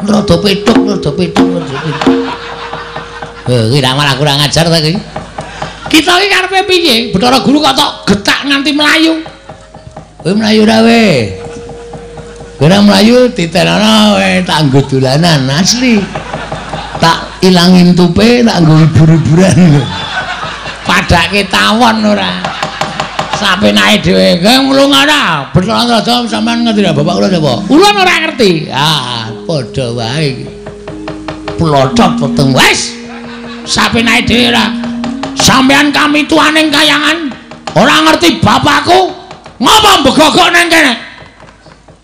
Rada petuk, rada petuk, rada petuk. Heh, iki malah kurang ajar ta iki. Kita iki karepe piye? Bathara Guru kok tok getak nganti mlayu. Kowe mlayu ra we? Kowe ora mlayu ditenono we tak nggo dolanan asli. Tak ilangin tupe, tak nggo hibur-hiburan. Padake tawon ora. Sapenake dhewe. Kowe mlunga ora? Bathara Raja sampean ngerti ra bapak kula sapa? Ulun ora ngerti. Ah, padha wae iki. Plocot weteng wis. Sapenake dhewe ora. Sampean kami tuaning kayangan ora ngerti bapakku. Ngapa mbegogok nang kene?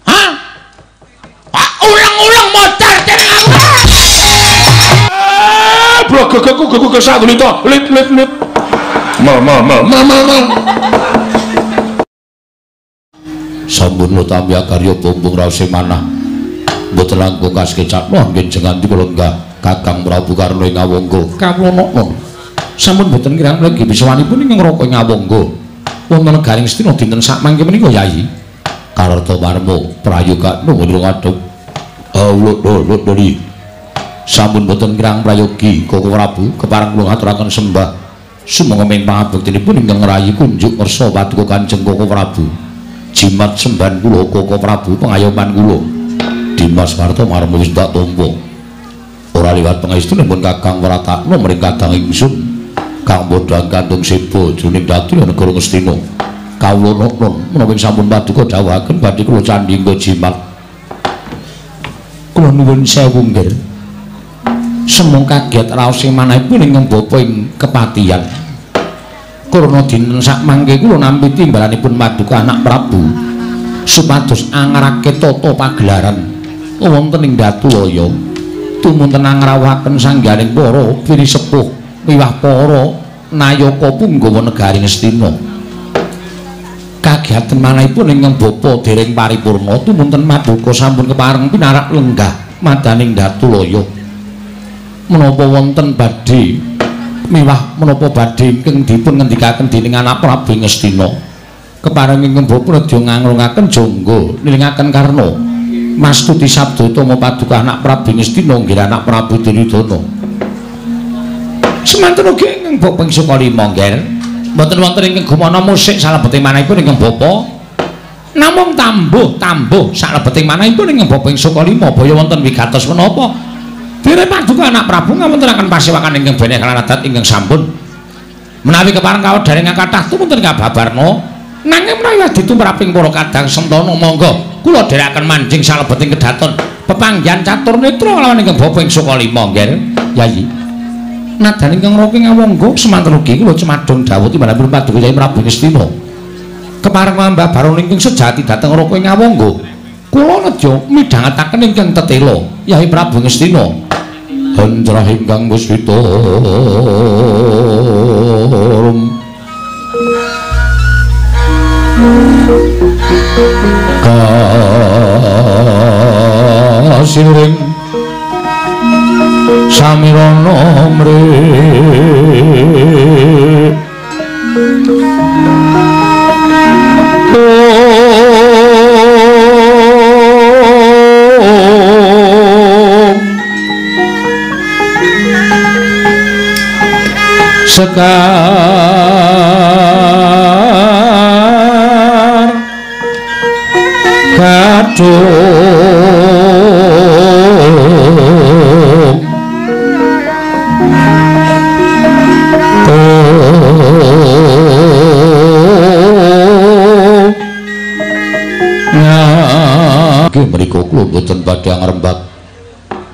Hah? Pak ulang-ulang modar dening aku. Blogogku gogo sadulita lit lit lit. Ma ma ma ma ma ma. Sampun utami karya bumbung raose manah. Mboten langkung kaskecakno nggih jengan kula lenggah Kakang Prabu Karna ing Awangga. Kawula nokno. Sampun mboten kirang legi bisawanipun ing ngraka ing Awangga. Wonten negaring Astina dinten sakmangke menika Yayi. Kartomarma prayoga nuwun ngadhep. Awul-awul. Sampun boten kirang prayogi Koko Prabu kepareng kula ngaturaken sembah sumangga ming pangabektinipun ingkang ngrayi kunjuk kersa paduka Kanjeng Koko Prabu. Jimat sembahan kula Koko Prabu pengayoman kula. Dimas Kartomarma wis tak tampa. Ora liwat pangestunipun Kakang Wratakna mring kadang ingsun kang bodhang kandung seba jroning datu negara Ngastina. Kawula nokno menawi sampun paduka dawuhaken badhe kula candhingga jimat. Kula nuwun sewu nggih. Semung kaget raos sing manahipun ingkang bapa ing kepatihan. Karna dinten sakmangke kula nampi timbalanipun paduka anak Prabu supados angrake tata pagelaran wonten ing Datulaya. Tumunten angrawuhaken sangganing para pinisepuh miwah para nayaka punggawa negari Ngastina. Kagiatan manahipun ingkang bapa dereng paripurna tumunten paduka sampun kepareng pinarak lenggah madaning Datulaya. Menapa wonten badhe miwah menapa badhe ingkang dipun ngendikaken dening anak Prabu Ngastina. Kepareng ingkang bapa nedya ngangrungaken jangga nilingaken karna mastuti sabda utama paduka anak Prabu Ngastina nggih anak Prabu Duryudana. Semanten ugi ingkang bapa ing Sukalima nggih. Mboten wonten ingkang gumana musik salebeting manahipun ingkang bapa. Namung tambuh-tambuh salebeting manahipun ingkang bapa ing Sukalima baya wonten wigatos menapa. Dene paduka anak Prabu ngawontenaken pasewakan ingkang beneh lan adat ingkang sampun. Menawi kepareng kawedharing kathah tumunten kababarna, nanging menawi ditumraping para kadang sentana monggo kula dherekaken manjing salebeting kedaton pepanggihan catur netra lawan ingkang bapa ing Sukalima nggih Yayi. Nadan ingkang raka ngawangga semanten ugi kula cemadhong dawuh timbalanipun paduka Yayi Prabu Ngastina. Kepareng mambabaron ingkang sejati dhateng raka ing Awangga. Kula nedya midhangetaken ingkang tetela Yayi Prabu Ngastina. Hendrah ingkang muswita kasiring samirana mri sekar kadung nggih mriku kula mboten badhe ngrembak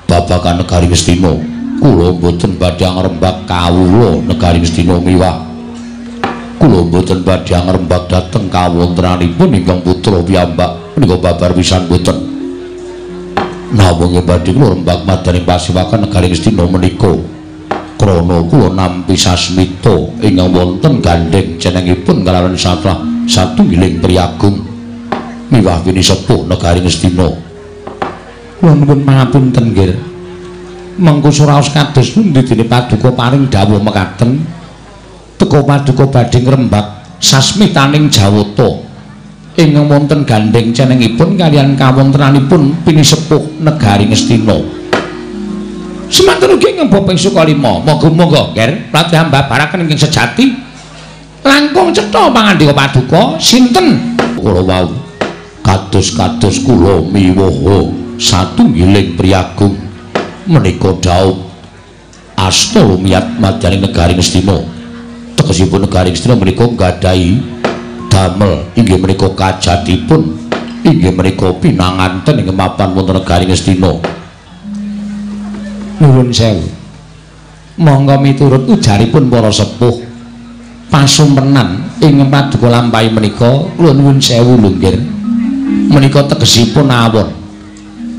babagan negari Ngastina. Kula mboten badhe ngrembak kawula negari Ngastina miwah kula mboten badhe ngrembak dhateng kawontenanipun ingkang putra piyambak menika babar pisan mboten. Namung badhe kula rembak madaning pasewakan negari Ngastina menika krana kula nampi sasmita ingkang wonten gandheng jenengipun kalawan salah satunggiling priyagung miwah pinisepuh negari Ngastina. Kula nuwun pangapunten nggih. Mengko suraos kados pundi dene paduka paring dawuh mekaten teka paduka badhe ngrembak sasmitaning Jawata Ingkang wonten gandheng cenengipun kaliyan kawontenanipun pinisepuh negari Ngastina. Semanten ugi ing Bapa Sukalima, monggo-monggo nger latih mbabaraken ingkang sejati. Langkung cetha pangandika paduka sinten kula wau kados-kados kula miwoho satunggiling priyagung menika dhaup asta lumiyat madyaning negari Ngastina. Tegesipun negari Ngastina menika nggadahi damel inggih menika kajatipun inggih menika pinanganten ing mapan wonten negari Ngastina. Nuwun sewu. Monggo miturut ujaripun para sepuh pasumpenan ing paduka lampahi menika kula nuwun sewu lho nggih. Menika tegesipun awon.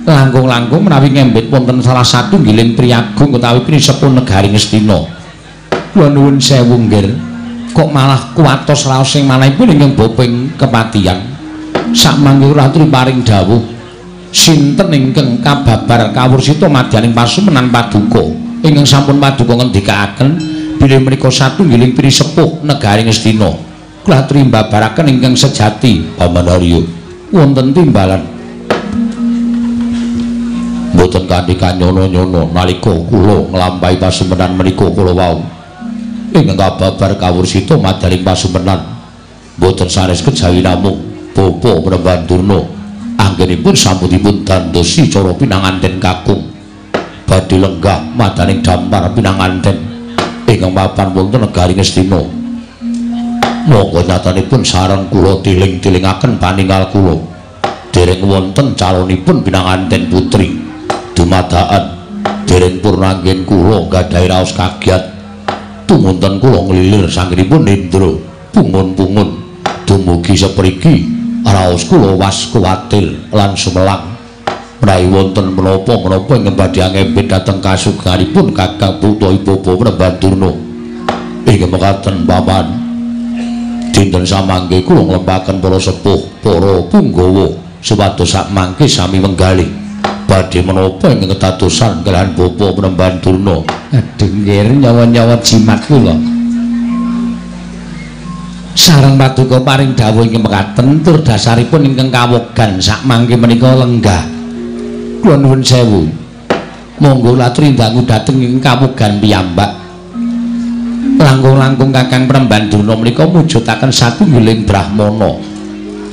Langkung-langkung menawi ngembet wonten salah satunggiling priyagung utawi pinisepuh negari Ngastina. Kula nuwun sewu nggih. Kok malah kuwatos raos sing manahipun ingkang boping kepatihan. Sakmangke kula aturi paring dawuh sinten ingkang kababar kawursita madyaning pasumenan paduka ingkang sampun paduka ngendikaaken bilih menika satunggiling pinisepuh negari Ngastina. Kula aturi mbabaraken ingkang sejati Paman Haryo. Wonten timbalan mboten kanthi kanyono-nyono nalika kula nglampahi pasumenan menika kula wau ingkang kababar kawursita madyaning pasumenan mboten sanes kejawi namung Bapa Panembahan Durna anggenipun sampunipun dandosi cara pinanganten kakung badhe lenggah madaning dampar pinanganten ingkang mapan wonten negari Ngastina. Monggo nyatanipun sareng kula tiling-tilingaken paningal kula dereng wonten calonipun pinanganten putri dumadaan dereng purnanggen kula nggadahi raos kagiat tumunten kula nglilir sanggenipun Indra pungun-pungun dumugi sepriki raos kula was kuwatir lan sumelang menawi wonten menapa-menapa ingkang badhe angembet dhateng kasuganipun Kakang Buta Bapa Panembahan Durna. Inggih mekaten paman, dinten samangke kula nglempaken para sepuh para punggawa supados sakmangke sami menggalih badhe menapa ingkang kedadosan kalihan Bapa Panembahan Durna. Aduh nggih, nyawa-nyawa jimat kula. Sareng paduka paring dawuh ingkang mekaten tur dasaripun ingkang kawogan sakmangke menika lenggah. Kula nuwun sewu. Monggo laturi dangu dhateng ing kawogan piyambak. Langkung-langkung Kakang Panembahan Durna menika mujudaken satunggiling brahmana.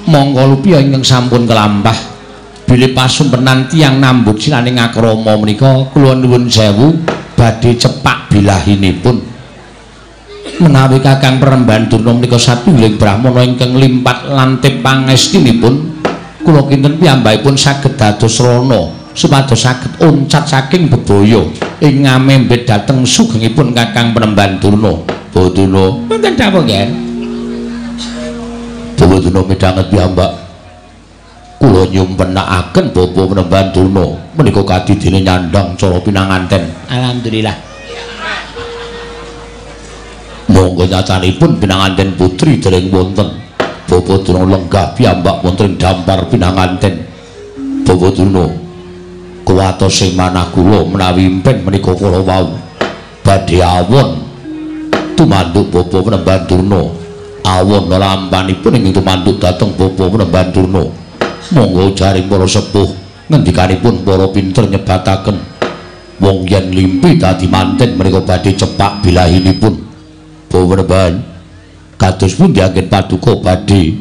Monggo lupiya ingkang sampun kelampah bilih pasumpenan tiyang nambut silaning akrama menika kula nuwun sewu badhe cepak bilahinipun. Menawi Kakang Panembahan Durna menika satunggiling brahmana ingkang limpat lantip pangestinipun kula kinten piyambakipun saged dados rana supados saged oncat saking bebaya ing ngamembet dhateng sugengipun Kakang Panembahan Durna. Baduna wonten dawuh nggih. Baduna midhanget piyambak kula nyumpenakaken Bapa Panembahan Durna menika kadidene nyandhang cara pinanganten. Alhamdulillah. Monggo nyatanipun pinanganten putri dereng wonten. Bapa Durna lenggah piyambak wonten ing dampar pinanganten. Bapa Durna kuwatos sing manah kula menawi impen menika kala wau badhe awon tumanduk Bapa Panembahan Durna. Awon lampanipun ing tumanduk dhateng Bapa Panembahan Durna. Monggo jaring para sepuh ngendikanipun para pinter nyebataken wong yen limpi dadi manten menika badhe cepak bilahinipun. Bapa Panembahan kados pundi anggen paduka badhe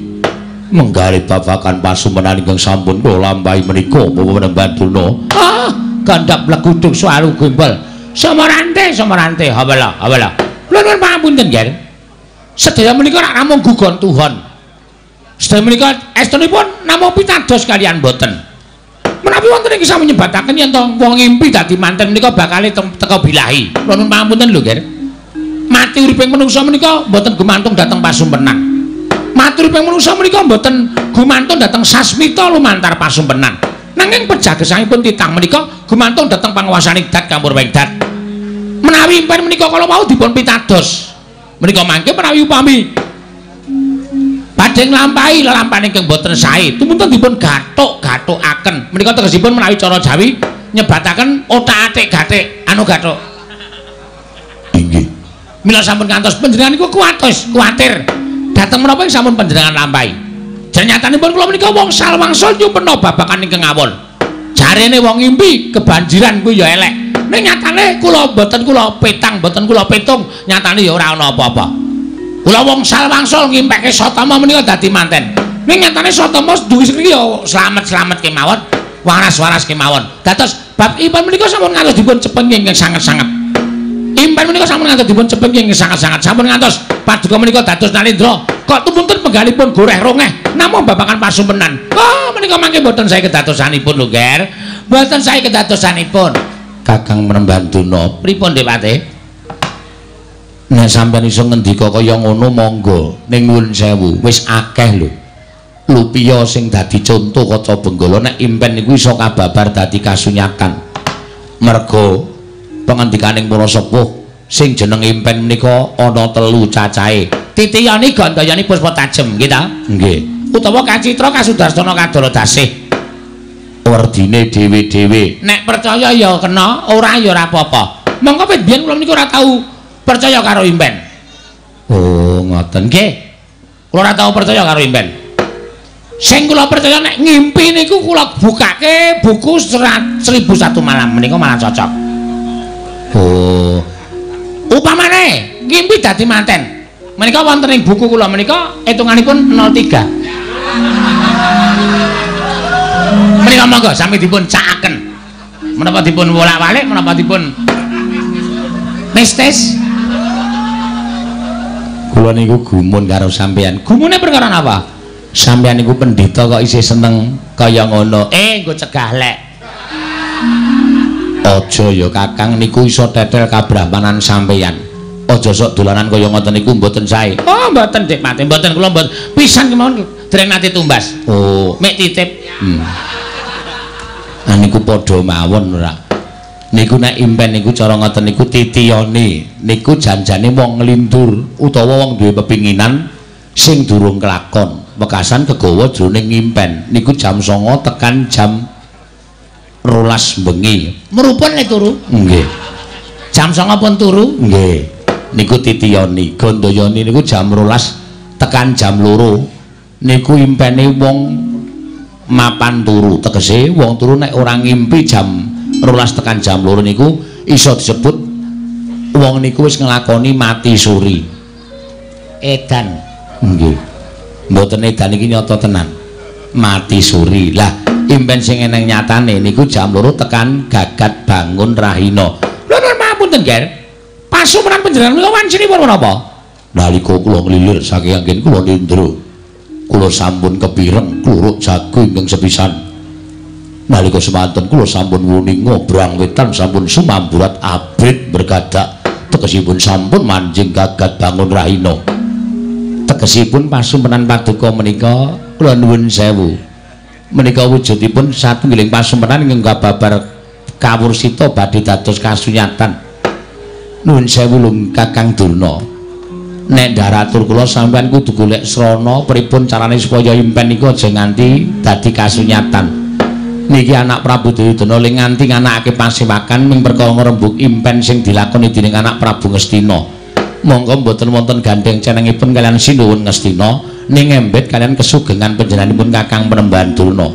menggalih babagan pasumenan ingkang sampun kula lampahi menika Bapa Panembahan Durna. Ah, gandhap leguduk suaru gembol. Samarante, samarante, hawala, hawala. Kula nuwun pangapunten nggih. Sedaya menika rak namung gugon Tuhan. Sedaya menika estunipun namung pitados kaliyan boten. Menawi wonten ing sami nyebataken yen to wong ngimpi dadi manten menika bakale teka bilahi. Kula nuwun pangapunten lho nggih. Mati uriping manungsa menika mboten gumantung dhateng pasumpenan. Mati uriping manungsa menika mboten gumantung dhateng sasmita lumantar pasumpenan. Nanging pejagesangipun titang menika gumantung dhateng panguwasaning dat kapurwing dat. Menawi impen menika kala wau dipun pitados. Menika mangke menawi upami badhe nglampahi lelampahan ingkang boten sae, tumunten dipun gathuk-gathukaken. Menika tegesipun menawi cara Jawi nyebataken othak-athik gathik, anu gathuk. Inggih. Mila sampun kantos panjenengan niku kuwatos, kuwatir dhateng menapa ing sampun panjenengan lampahi. Janyatanipun kula menika wong salwangsul nyumpena babagan ingkang awon. Jarene wong ngimpi kebanjiran kuwi ya elek. Ning nyatane kula mboten kula petang, mboten kula petung, nyatane ya ora ana apa-apa. Kula wong salwangsul ngimpeke Satama menika dadi manten. Ning nyatane Satama duwi saiki ya slamet-slamet kemawon, waras-waras kemawon. Dados bab impen menika sampun ngantos dipun cepenging ingkang sanget-sanget. Impen menika sampun ngantos dipun cepenging ingkang sanget-sanget. Sampun ngantos paduka menika dados Nalendra. Kok tumunten penggalipun goreh rongeh namung babagan pasumpenan. Oh, menika mangke mboten sae kedadosanipun lho, Ger. Mboten sae kedadosanipun. Kakang Panembahan Durna, pripun Dewate? Nek sampeyan iso ngendika kaya ngono monggo. Ning nuwun sewu, wis akeh lho. Lupiya sing dadi conto kaca Benggala nek impen niku iso kababar dadi kasunyatan. Merga pangandikaning para sepuh sing jeneng impen menika ana telu cacahe. Titiyani Gandayani Puspa Tajem nggih ta? Nggih. Utawa Kacitra Kasudarsana Kadara Dasih. Werdine dhewe-dhewe. Nek percaya ya kena, ora ya ora apa-apa. Mongko pit biyen kula niku ora tau percaya karo impen. Oh, ngoten. Nggih. Kula ora tau percaya karo impen. Sing kula percaya nek ngimpi niku kula bukake buku 1001 malam menika malah cocok. Oh. Upamane ngimpi dadi manten. Menika wonten ing buku kula menika hitunganipun 03. Menika monggo sami dipun cakaken. Menapa dipun wolak-walik, menapa dipun mistis. Kula niku gumun karo sampeyan. Gumune perkara napa? Sampeyan niku pendhita kok isih seneng kaya ngono. Nggo cegah lek. Aja ya Kakang, niku iso tetel kabrahmanan sampeyan. Aja sok dolanan kaya ngoten niku mboten sae. Oh, mboten Dik Mate, mboten kula mboten. Pisan kemawon dereng nate tumbas. Oh, mek titip. Nah niku padha mawon ora. Niku nek impen niku cara ngoten niku titiyane. Niku janjane wong nglindur utawa wong duwe pepinginan sing durung kelakon. Wekasan kegawa jroning ngimpen. Niku jam 09.00 tekan jam 12 bengi. Merupun nek turu? Nggih. Jam 09.00 pun turu? Nggih. Niku titiyoni. Gandayani niku jam 12 tekan jam 2. Niku impene wong mapan turu. Tegese wong turu nek ora ngimpi jam 12 tekan jam 2 niku iso disebut wong niku wis nglakoni mati suri. Edan. Nggih. Mboten edan iki nyata tenan. Mati suri. Lah impen sing eneng nyatane niku jam 2 tekan gagat bangun rahina. Lho mapunten, Ger. Pasumenan panjenengan menika wancinipun menapa? Nalika kula nglilir saking anggen kula nindra, kula sampun kepireng kluruk jago ingkang sepisan. Nalika semanten kula sampun wuninga brang wetan sampun sumamburat abrit bergadak, tegesipun sampun manjing gagat bangun rahina. Tegesipun pasumenan paduka menika kula nuwun sewu. Menika wujudipun satunggiling pasumenan ingkang kababar kawursita badhe dados kasunyatan. Nuwun sewu lho Kakang Durna. Nek ndaratur kula sampeyan kudu golek srana pripun carane supaya impen niku aja nganti dadi kasunyatan. Niki anak Prabu Duryudana ling nganti nganakake pasewakan ming perkara ngrembug impen sing dilakoni dening anak Prabu Ngastina. Monggo mboten wonten gandheng cenengipun kaliyan Sinuwun Ngastina ning embet kaliyan kesugengan panjenenganipun Kakang Panembahan Durna.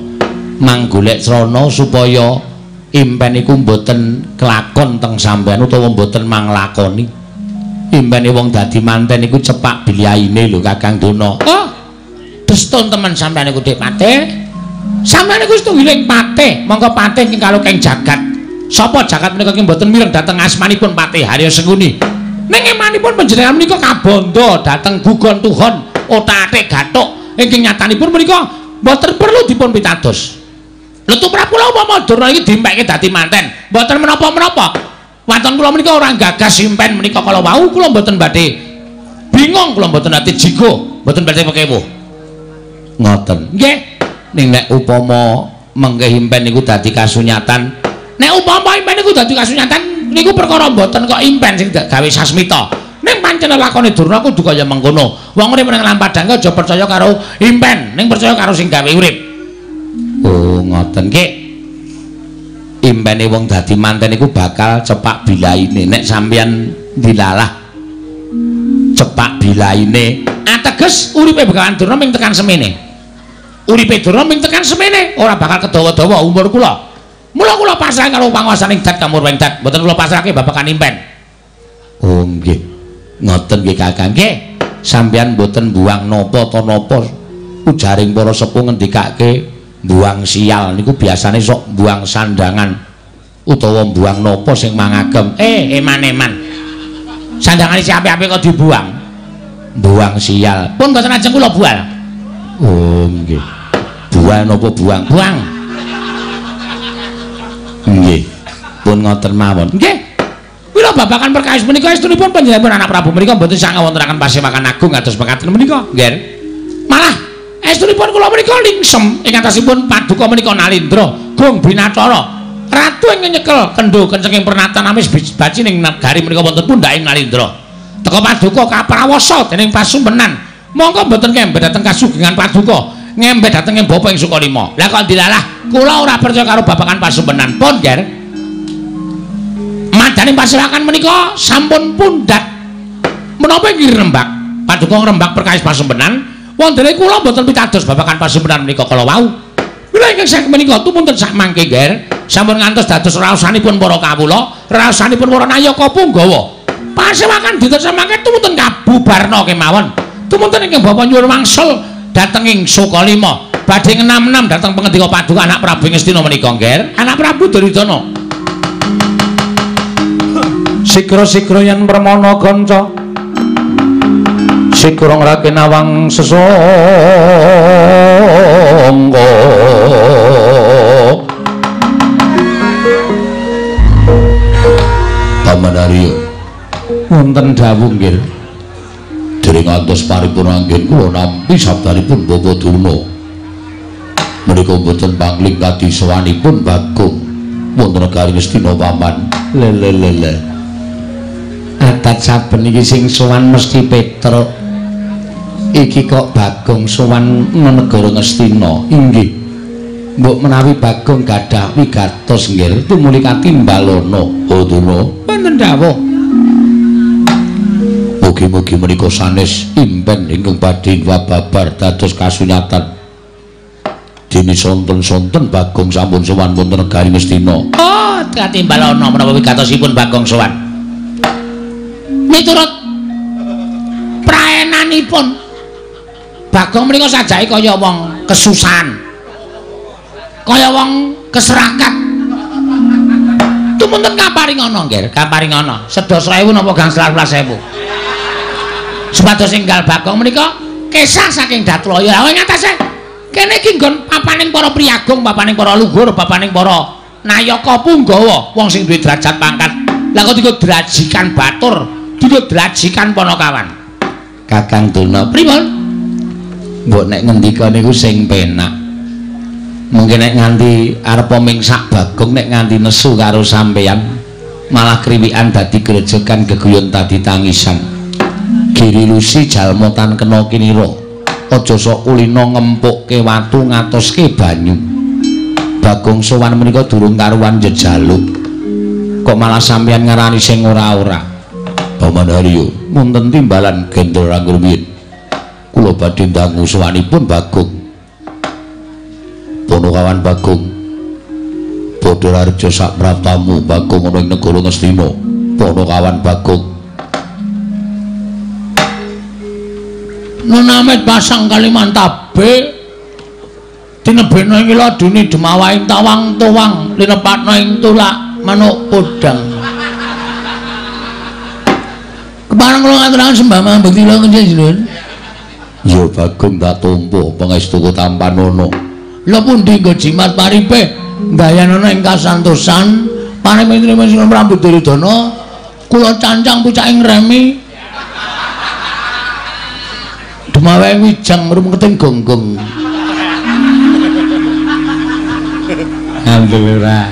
Manggolek srana supaya impen iku mboten kelakon teng sampeyan utawa mboten manglakoni. Impene wong dadi manten iku cepak biliaine lho Kakang Durna. Oh, destun temen sampeyan iku Dik Patih. Sampeyan iku setunggiling patih, mongko patih ing kalokeng jagat. Sapa jagat menika ki mboten mireng dhateng asmanipun Patih Harya Sengkuni. Ning emanipun panjenengan menika kabandha dhateng gugon tuhon otak-atik gathuk ingkang nyatanipun menika mboten perlu dipun pitados. Lho tumrap kula upama Durna iki dimpekke dadi manten, mboten menapa-menapa. Waton kula menika ora gagas impen menika kala wau kula mboten badhe bingung, kula mboten nate jigo, mboten badhe pekewuh. Ngoten. Nggih. Ning nek upama mengke impen niku dadi kasunyatan, nek upama impen niku dadi kasunyatan niku perkara mboten kok impen sing gawe sasmita. Ning pancen lakone Durna kudu kaya mengkono. Wong urip nang lampadang aja percaya karo impen, ning percaya karo sing gawe urip. Oh, ngoten nggih. Impene wong dadi manten niku bakal cepak bilaine. Nek sampeyan dilalah cepak bilaine, ateges uripe Begawan Durna ming tekan semene. Uripe Durna ming tekan semene, ora bakal kedawa-dawa umur kula. Mula kula pasrah karo panguwasaning dat kamurweng dat, mboten kula pasrahke babagan impen. Oh nggih. Ngoten nggih Kakang. Nggih. Sampeyan mboten buang napa ta napa ujaring para sepuh ngendikake buang sial niku biasane sok buang sandangan utawa buang napa sing mangagem. Eman-eman. Sandangane si apik-apik kok dibuang. Buang sial. Pun mboten ajeng kula bual. Oh nggih. Buang napa buang? Buang. Nggih. Pun ngoten mawon. Nggih. Mila babagan perkawis menika estunipun panjenenganipun anak Prabu menika mboten sangang wontenaken pasewakan agung kados mekaten menika. Nggih. Malah estunipun kula menika lingsem ing atasipun paduka menika Nalindra Gong Binacara. Ratu ingkang nyekel kendho kencenging pernatan amis baci ning nagari menika wonten pundhaking Nalindra. Teka paduka kaprawasa dening pasumpenan. Monggo mboten ngembet dhateng kasugengan paduka, ngembet dhateng ing bapa ing Sukalima. Lah kok dilalah kula ora percaya karo babagan pasumpenan. Pun nggih. Madaning pasewakan menika sampun pundhat. Menapa inggih rembak? Paduka ngrembak perkawis pasumpenan, wontene kula mboten pitados babagan pasumpenan menika kala wau. Mila ingkang saking menika tumunten sak mangke nggih, sampun ngantos dados raosanipun para kawula, raosanipun para nayaka punggawa. Pasewakan dinten samangke tumunten kabubarna kemawon. Tumunten ingkang bapa nyuwun wangsul dhateng ing Sukalima. Badhe ngenam-enam dhateng pangendika paduka anak Prabu Ngastina menika nggih. Anak Prabu Duryudana. Sikra-sikra yen permana kanca sikra ngrake nawang sesangga Paman Arya wonten dawuh nggih dereng ngantos paripurna anggen kula nampi sabdanipun Bapak Durna menika mboten pangling kadisowanipun Bagong wonten negari Ngastina Paman. Lelelele adat saben iki sing sowan mesti Petruk. Iki kok Bagong sowan negara Ngastina. Inggih. Mbok menawi Bagong gadah wigatos nggih tumuli katimbalana. Oh Durna, wonten dawuh. Mugi-mugi menika sanes impen ingkang badhe babar dados kasunyatan. Dene sonten-sonten Bagong sampun sowan wonten negari Ngastina. Oh, katimbalana menapa wigatosipun Bagong sowan. Miturut praenanipun Bagong menika sajake kaya wong kesusahan, kaya wong keserakat. Tumunten kaparingana nggih, kaparingana 10.000 napa gangsal 11.000. Supados enggal Bagong menika kesah saking Datlaya. Lha ing atase kene iki nggon papaning para priyagung, papaning para luhur, papaning para nayaka punggawa, wong sing duwe derajat pangkat. Lah kok dienggo drajikan batur, dienggo drajikan panakawan. Kakang Durna, pripun? Mbok nek ngendika niku sing penak. Mungkin nek nganti arep mingsak Bagong nek nganti nesu karo sampeyan malah kriwikan dadi grejegan geguyon dadi tangisan. Giri lusi jalma tan kena kinira. Aja sok kulina ngempukke watu ngatoske banyu. Bagong sowan menika durung karuan jejaluk. Kok malah sampeyan ngarani sing ora-ora. Paman Haryo, wonten timbalan Gendra Rangrumiyin. Kula badhe ndangu sowanipun Bagong. Panakawan Bagong. Badharareja sak praptamu Bagong ana ing negara Ngastina. Panakawan Bagong. Nunamet pasang Kalimantabe tinebena ing laduni demawaing tawang tuwang linepatna ing tulak manuk podang. Kepareng kula ngaturaken sembah mambekti kula njenengan. Ya Bagong tak tampa pangestuku tampanana. Lha pundi nggo jimat paripe ndayanana ing kasantosan paring Sri Prabu Duryudana kula cancang pucaking remi dumawe wijang rumketing gonggong. Alhamdulillah ora.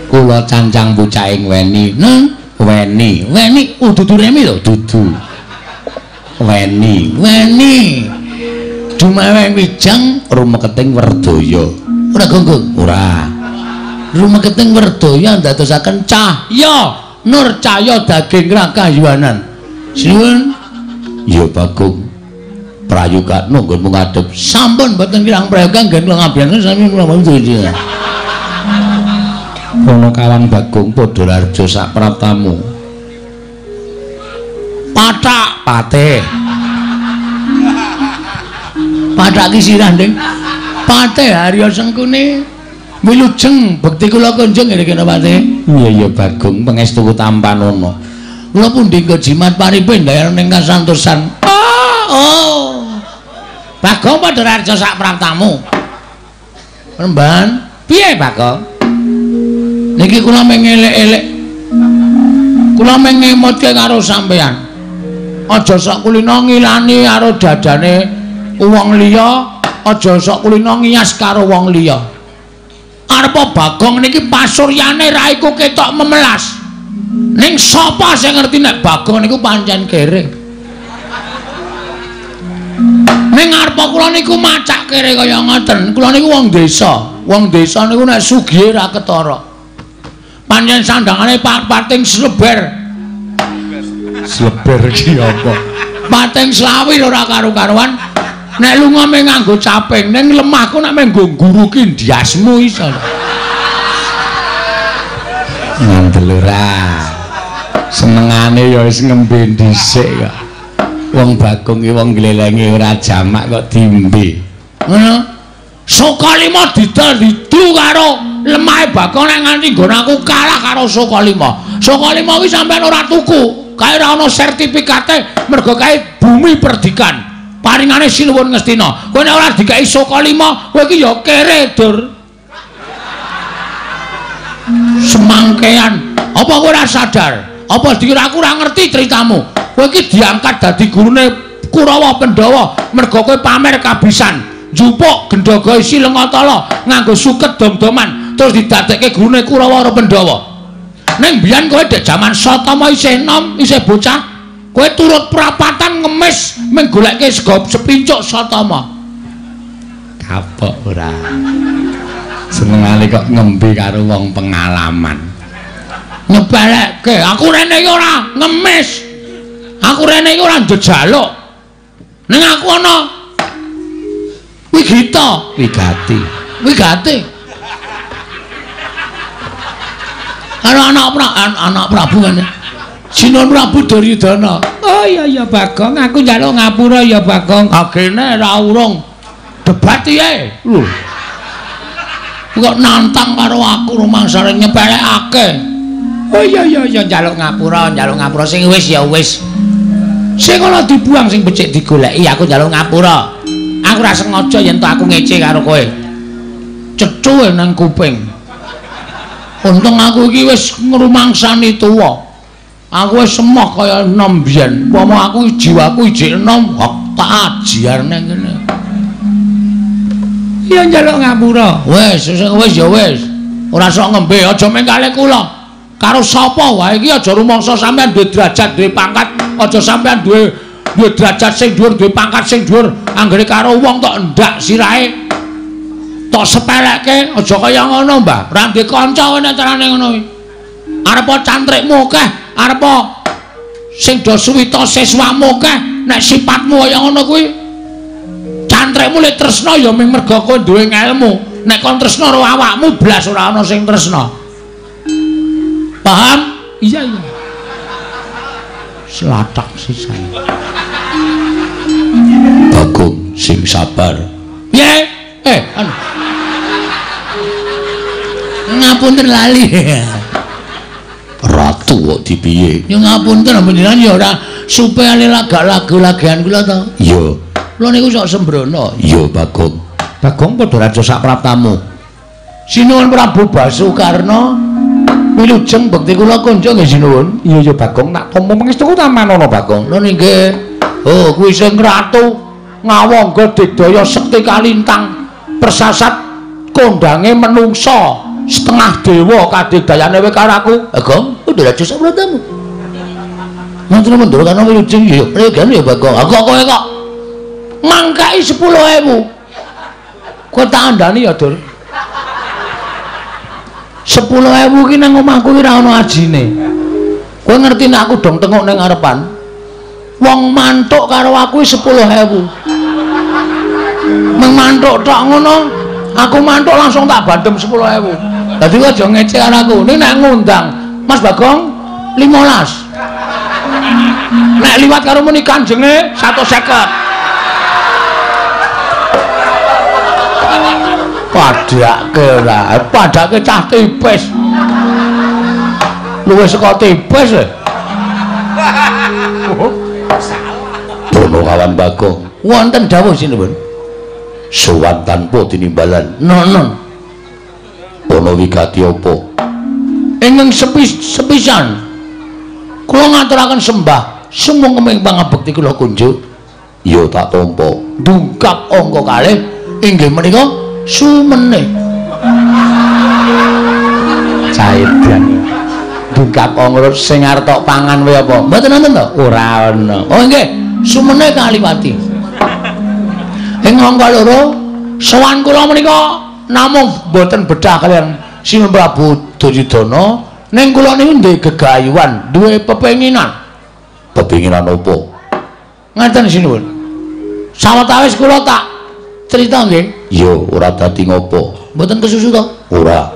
Kula cancang pucaking weni. Neng weni. Weni dudu remi lho, dudu. Weni. Weni. Dumawe wijang rumeketing werdaya. Ora gonggong? Ora. Rumeketing werdaya ndadosaken cahya nur cahya daging rakayuwanan. Sinuwun. Ya Bagong. Prayoga nggonmu ngadhep. Sampun mboten kirang prayoga nggen kula ngabiyasani sami kula mboten. Punakawan Bagong padha raja sak praptamu. Pathak patih. Pathak ki sirah, Ding. Patih Harya Sengkuni wilujeng bekti kula kunjung nggih kena patih. Iya iya Bagong pangestu tampanana. Kula pundi nggo jimat paripe ndayane ning kasantosan. Oh. Bagong padha raja sak praptamu. Remban, piye Bagong? Niki kula mung elek-elek. Kula mung ngemutke karo sampeyan. Aja sok kulina ngilani karo dadane wong liya, aja sok kulina ngiyas karo wong liya. Arepa Bagong niki pasuryane raiku ketok memelas. Ning sapa sing ngerti nek Bagong niku pancen kere? Ning arepa kula niku macak kere kaya ngoten. Kula niku wong desa. Wong desa niku nek sugihe ra ketara. Pancen sandangane pating sleber. Sleber ki apa? Pating slawir ora karu-karuan. Nek lunga mung nganggo caping, ning lemahku nek mung nggo ngguruki ndiasmu iso. Ngandel ora. Senengane ya wis ngembe dhisik kok. Wong Bagong ki wong glelenge ora jamak kok dimbe. Ngono. Sukalima didol didu karo lemahe Bagong nek nganti nggon aku kalah karo Sukalima. Sukalima kuwi sampean ora tuku, kae ora ana sertifikate mergo kae bumi perdikan. Paringane Sinuwun Ngastina. Kowe nek ora dikai Sukalima, kowe iki ya kere, Dur. Semangkean. Apa kowe ora sadar? Apa dikira aku ora ngerti ceritamu? Kowe iki diangkat dadi gurune Kurawa Pandhawa mergo kowe pamer kabisan. Njupuk gendhaga isi Lengatala nganggo suket dom-doman terus didadekke gurune Kurawa karo Pandhawa. Ning biyen kowe dek jaman Satama isih enom, isih bocah, kowe turut prapatan ngemis mung goleke sego sepincuk Satama. Kapok ora. Senengane kok ngembe karo wong pengalaman. Nyepelekke, aku rene iki ora ngemis. Aku rene iki ora njejaluk. Ning aku ana wigita, wigati. Wigati. Karo anak Prabu kan. Sinuwun Prabu Duryudana. Oh iya iya Bagong, aku njaluk ngapura ya Bagong. Agene ra urung debat piye? Lho. Kok nantang karo aku rumangsane nyepelekake. Oh iya iya iya njaluk ngapura sing wis ya wis. Sing ana dibuang sing becik digoleki, aku njaluk ngapura. Aku ora sengaja yen to aku ngece karo kowe. Cecuwe nang kuping. Untung aku iki wis ngrumangsani tuwa. Aku wis emoh kaya enom biyen. Upama aku jiwaku ijik enom, tak ajiar nang kene. Iya njaluk ngapura. Wis, wis ya wis. Ora sok ngembe, aja mengkale kula. Karo sapa wae iki aja rumangsa sampean duwe derajat, duwe pangkat, aja sampean duwe derajat sing dhuwur, duwe pangkat sing dhuwur. Anggere karo wong tok ndak sirahe. Tok sepelekke, aja kaya ngono, Mbah. Ora duwe kanca nek carane ngono kuwi. Arepa cantrikmu akeh, arepa sing do suwita siswamu akeh, nek sipatmu kaya ngono kuwi cantrikmu lek tresna ya mung merga kowe duwe ngelmu. Nek kon tresna karo awakmu blas ora ana sing tresna. Paham? Iya iya. Selatak sisan. Bagong sing sabar. Piye? Anu. Ngapunten lali. Ratu kok dipiye? Ya ngapunten panjenengan ya ora supaya lagak lagu-lagian kula to. Iya. Kula niku sok sembrono. Iya Bagong. Bagong padha raja sak praptamu. Sinuwun Prabu Basukarna wilujeng bekti kula kunjung nggih sinuwun. Iya iya Bagong tak tampa pangestu tamanono Bagong. Lho nggih. Oh kuwi sing ratu ngawangga digdaya sekti kalintang persasat kondange menungsa setengah dewa kadigdayane kowe karo aku. Bagong kudu raja sak praptamu. Ngoten mundur kana wilujeng ya pregan ya Bagong. Aku kok kowe kok mangkai 10.000. Kowe tak andani ya, Dur. 10.000 ki nang omahku ki ora ana ajine. Kowe ngerti nek aku dong tengok ning ngarepan. Wong mantuk karo aku 10.000. Meng mantuk tok ngono, aku mantuk langsung tak bandem 10.000. Dadi kok aja ngece karo aku. Ning nek ngundang Mas Bagong 15. Nek liwat karo muni kanjenge 150. Padake ora, padake cah tipis. Luwih saka tipis e. Punokawan Bagong, wonten dawuh sinuwun. Sowan tanpa tinimbalan. Nonon. Ana wigati apa? Ingkang sepisan kula ngaturaken sembah sumangga pangabekti kula kunjuk. Ya tak tampa. Dungkap angka kalih inggih menika sumene. Caidan. Dungkap angka sing arep tok pangan wae apa? Mboten wonten to? Ora ana. Oh nggih, sumene kaliwati. Ing angka loro sowan kula menika namung mboten bedah kaliyan Sinuwun Prabu Duryudana, ning kula niku duwe gegayuhan, duwe pepenginan. Pepenginan apa? Ngaten sinuwun. Sawetawis kula tak crita nggih. Ya ora dadi ngopo. Mboten kesusu to? Ora.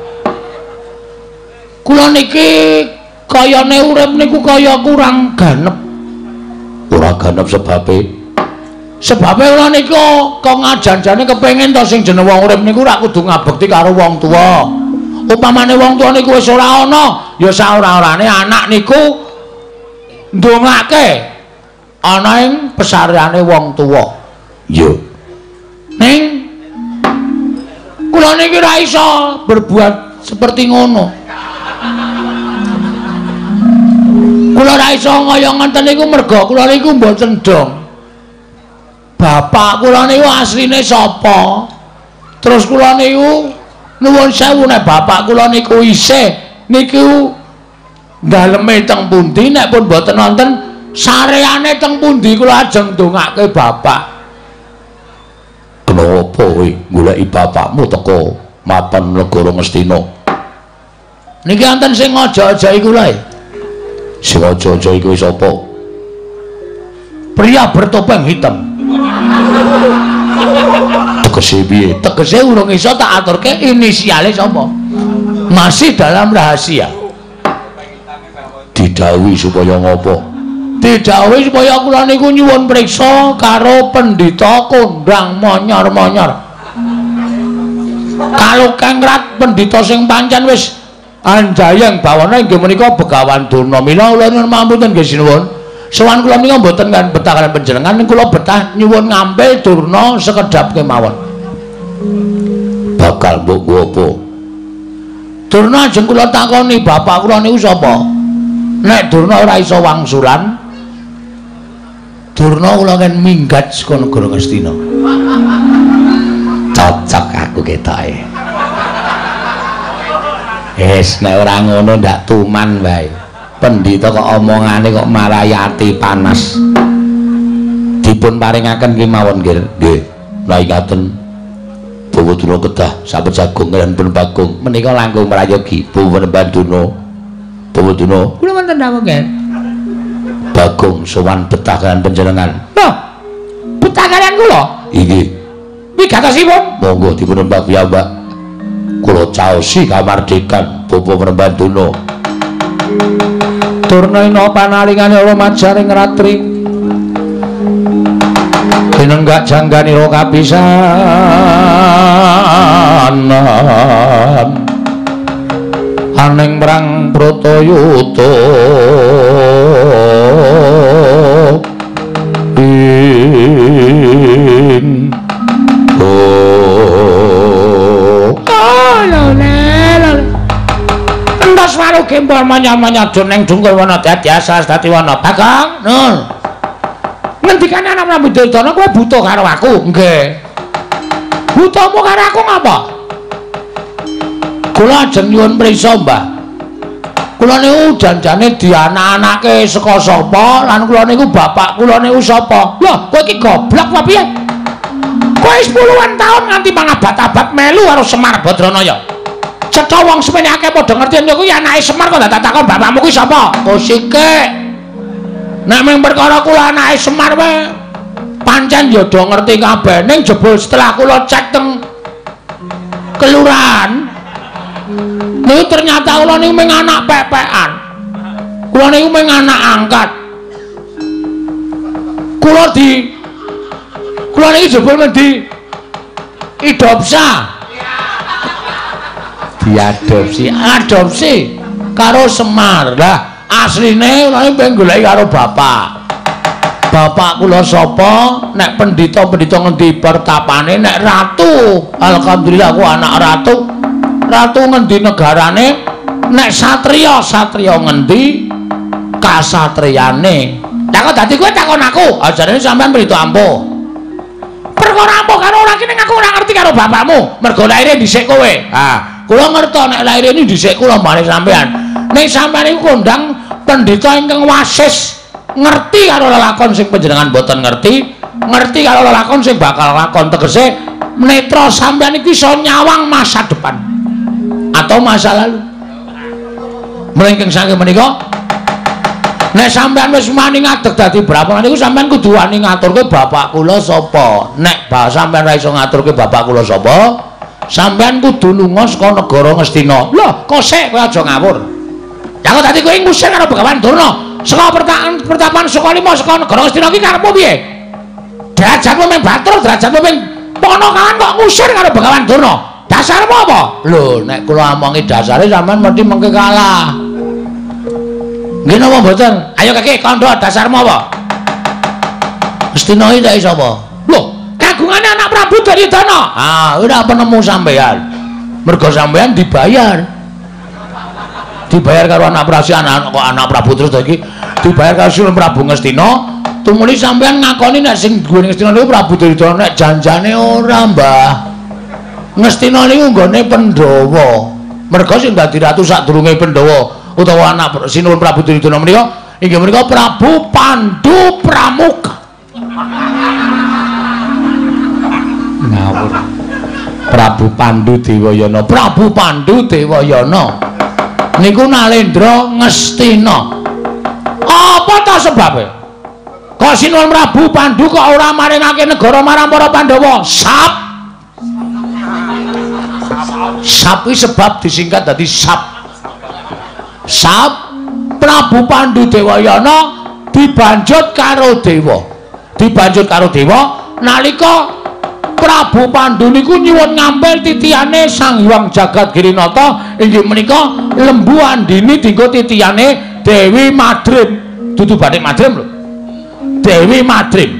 Kula niki kayane urip niku kaya kurang ganep. Ora ganep sebabe? Sebabe kula niku kok ngajan-jane kepengin to sing jeneng wong urip niku ora kudu ngabekti karo wong tuwa. Upamane wong tuwa niku wis ora ana, ya saora-orane anak niku ndongake ana ing pesareane wong tuwa. Ya. Ning kula niki ora iso berbuat seperti ngono. Kula ora iso kaya ngoten niku merga kula niku mboten dong. Bapak kula niku asline sapa? Terus kula niku nuwun sewu nek bapak kula niku isih niku daleme teng pundi, nek pun mboten wonten sareane teng pundi kula ajeng ndongake bapak. Kenapa kowe goleki bapakmu teko mapan negara Ngastina? Niki wonten sing aja-aja kula e. Sing aja-aja iku sapa? Pria bertopeng hitam. Tegese piye? Tegese urung iso tak aturke inisiale sapa. Masih dalam rahasia. Didhawuhi supaya ngopo? Didhawuhi supaya kula niku nyuwun priksa karo pendhita kondang monyor-monyor. Kalukengrat pendhita sing pancen wis anjayeng bawana inggih menika Begawan Durna. Mila kula nyuwun pangapunten nggih sinuwun. Sowan kula menika mboten kan betah kaliyan panjenengan, ning kula betah nyuwun ngampil Durna sekedhap kemawon. Bakal mbok nggo apa? Durna ajeng kula takoni bapak kula niku sapa? Nek Durna ora iso wangsulan, Durna kula kan minggat saka negara Ngastina. Cocok aku ketoke. Wis nek ora ngono ndak tuman wae. Pendhita kok omongane kok marai ati panas. Dipun paringaken kemawon nggih. Nggih. Lah ingaten Bawa Durna kedah sabet jagung kaliyan pun Bagong menika langkung prayogi Bawa Banduna. Bawa Durna kula wonten dawuh nggih. Bagong sowan betah kaliyan panjenengan. Lho, betah kaliyan kula? Inggih. Wigatosipun? Monggo dipun nembak piyambak. Kula caosi kamardikan Bawa Banduna. Durna ina panalingane ora majaring ratri. Tinenggak jangganira kapisanan. Aning prang Bratayuda ing oh entos waru gembol manya-manya ning dungkul wana dadi asas dadi wana. Bagong, Nur. Ngendikane anak Prabu Duryudana kowe buta karo aku? Nggih. Butamu karo aku ngapa? Kula ajeng nyuwun prisa, Mbah. Kula niku janjane dianak-anake saka sapa lan kula niku bapak kula niku sapa? Lho, kowe iki goblok apa piye? Kowe wis puluhan taun nganti mangabad-abad melu karo Semar Badranaya. Cetha wong semene akeh padha ngerti yen kuwi anake Semar kok dadak takon bapakmu kuwi sapa? Kosike. Nek mung perkara kula anake Semar wae Pancen ya do ngerti kabeh ning jebul setelah kula cek teng kelurahan niku ternyata kula niku mung anak pepekan. Kula niku mung anak angkat. Kula niki jebul mung di idopsa. Diadopsi, adopsi karo Semar. Lah asline kula niku pengen goleki karo bapak. Bapak kula sapa? Nek pendhita-pendhita ngendi pertapane, nek ratu, alhamdulillah aku anak ratu. Ratu ngendi negarane? Nek satriya, satriya ngendi kasatriyane? Lah kok dadi kowe takon aku? Ajarane sampean pendhita ampuh. Perkara ampuh karo ora kene aku ora ngerti karo bapakmu. Mergo laire dhisik kowe. Ha, kula ngerti nek laire ini dhisik kula mari sampean. Ning sampean iku kondang pendhita ingkang wasis, ngerti karo lelakon sing panjenengan mboten ngerti, ngerti karo lelakon sing bakal lakon. Tegese netra sampean iku iso nyawang masa depan atau masa lalu. Mlengking saking menika nek sampean wis wani ngadeg dadi brahmana niku sampean kudu wani ngaturke bapak kula sapa. Nek sampean ora iso ngaturke bapak kula sapa, sampean kudu lunga saka negara Ngastina. Lho, kok sik kowe aja ngawur. Lah kok dadi kowe ngusir karo Begawan Durna saka pertapan Sukalima saka negara Ngastina iki karepmu piye? Derajatmu mung Batur, derajatmu mung Ponokawan kok ngusir karo Begawan Durna. Dasarmu apa? Lho, nek kula omongi dasare sampean mesti mengke kalah. Nggih napa mboten? Ayo keke kandha dasarmu apa? Ngastina iki tak sapa? Lho, kagungane anak Prabu Duryudana. Ah, ora penemu sampean. Mergo sampean dibayar. Dibayar karo anak Prabu, anak kok anak Prabu terus iki dibayar karo Sinuwun Prabu Ngastina. Tumuli sampean ngakoni nek sing duwe Ngastina niku Prabu Duryudana, nek janjane ora, Mbah. Ngastina niku nggone Pandhawa. Mergo sing dadi ratu sadurunge Pandhawa utawa anak Sinuwun Prabu Duryudana menika inggih menika Prabu Pandu Pramuka. Ngawur. Prabu Pandu Dewayana, Prabu Pandu Dewayana niku Nalendra Ngastina. Apa ta sebabe? Kok Sinuwun Prabu Pandu kok ora maringake negara marang para Pandhawa? Sap. Sap iki sebab disingkat dadi sap. Sap Prabu Pandu Dewayana dibanjut karo dewa. Dibanjut karo dewa nalika Prabu Pandu niku nyuwun ngampil titihane Sang Hyang Jagat Girinata inggih menika Lembu Andini dinggo titihane Dewi Madrim. Dudu batik Madrim lho. Dewi Madrim.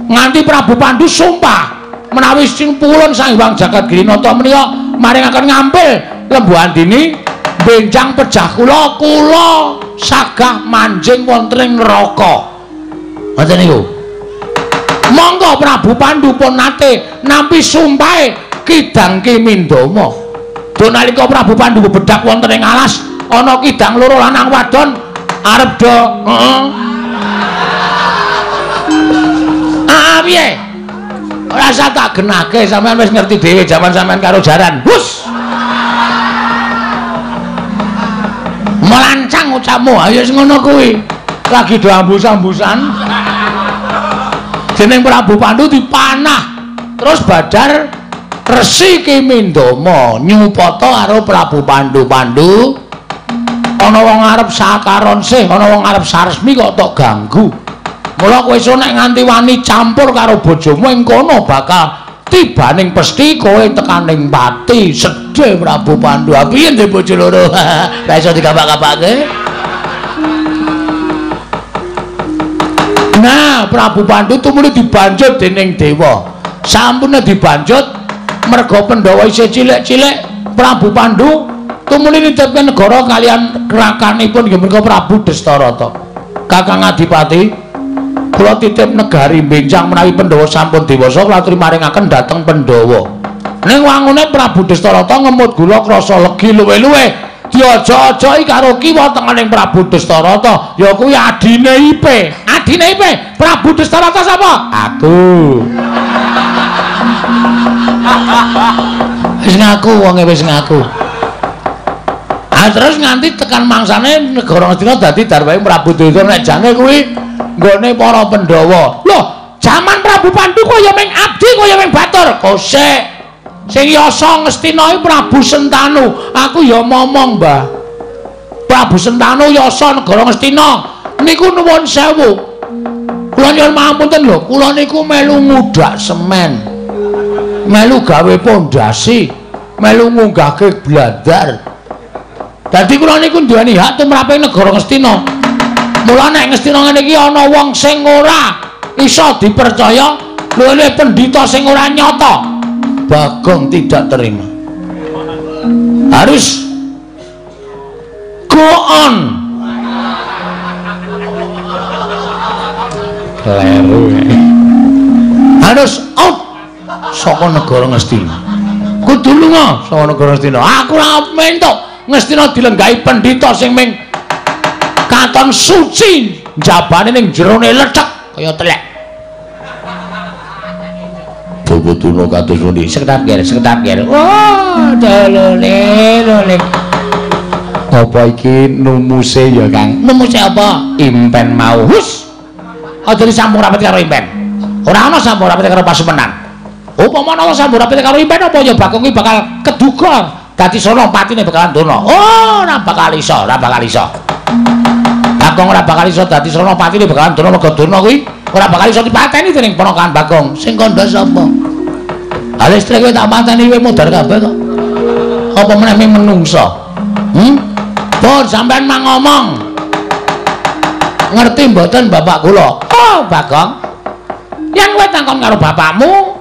Nganti Prabu Pandu sumpah menawi sing pulun Sang Hyang Jagat Girinata menika maringaken ngampil Lembu Andini benjang pejah kula, kula sagah manjing wonten ing neraka. Ngoten niku. Monggo Prabu Pandu pun nate nampi sumpahe Kidang Ki Mindama. Do nalika Prabu Pandu bebedak wonten ing alas, ana kidang loro lanang wadon arep do heeh. Ah piye? Ora usah tak genake, sampean wis ngerti dhewe jaman sampean karo jaran. Hus. Melancang ucapmu, ayo wis ngono kuwi. Lagi do ambus-ambusan. Jeneng Prabu Pandu dipanah. Terus badar Resi Ki Mindama nyupata karo Prabu Pandu. Pandu ana wong arep sakaron sih, ana wong arep saresmi kok tok ganggu. Mula kowe iso nek nganti wani campur karo bojomu ing kono bakal tibaning pesthi kowe tekaning pati. Sedih Prabu Pandu. Piye ndek bojo loro? Ora iso dikapak-kapake. Nah, Prabu Pandu tumuli dibanjut dening dewa. Sampune dibanjut merga Pandhawa isih cilik-cilik, Prabu Pandu tumuli nitipke negara kalian rakanipun inggih menika Prabu Destarata. Kakang Adipati, kula titip negari benjang menawi Pandhawa sampun dewasa kula aturi maringaken dhateng Pandhawa. Ning wangune Prabu Destarata ngemut gula krasa legi luwe-luwe diaja-ajai karo kiwa tengening Prabu Destarata, ya kuwi adine Ipe. Adine Ipe, Prabu Destarata sapa? Aku. Wis ngaku wonge wis ngaku. Ah terus nganti tekan mangsane negara Ngastina dadi darwahe Prabu Duryudana nek jane kuwi nggone para Pandhawa. Loh, jaman Prabu Prabu Pandu kaya ming abdi kaya ming batur. Kosek. Sing yasa Ngastina iki Prabu Sentanu. Aku ya momong, Mbah. Prabu Sentanu yasa negara Ngastina. Niku nuwun sewu. Kula nyuwun pangapunten lho, kula niku melu ngudhak semen. Melu gawe pondasi, melu ngunggahke blandar. Dadi kula niku duweni hak tumraping negara Ngastina. Mula nek Ngastina ngene iki ana wong sing ora iso dipercaya, luwih pendhita sing ora nyata. Bagong tidak terima. Harus go on. Kleru. Harus out saka negara Ngastina. Kudu lunga saka negara Ngastina. Aku ora mentok Ngastina dilenggahi pendhita sing ming katon suci njabane ning jerone lethek kaya telek. Bawa kados pundi? Sekedap ger, sekedap ger. Oh, dolole, lole. Apa iki numuse ya, Kang? Numuse apa? Impen mau. Hus. Aja disambung rapet karo impen. Ora ana sambung rapet karo pasumenan. Upama ana sambung rapet karo impen apa ya Bagong iki bakal keduga dadi sono patine bakalan dono. Oh, ora bakal iso, ora bakal iso. Bagong ora bakal iso dadi sono patine bakalan dono mergo dono kuwi ora bakal iso dipateni dening ponakan Bagong. Sing kandha sapa? Ha listrik kowe tak pateni kowe modar kabeh kok. Apa meneh ming menungsa? Pun sampean mang ngomong. Ngerti mboten bapak kula? Oh, Bagong. Yen kowe takon karo bapakmu,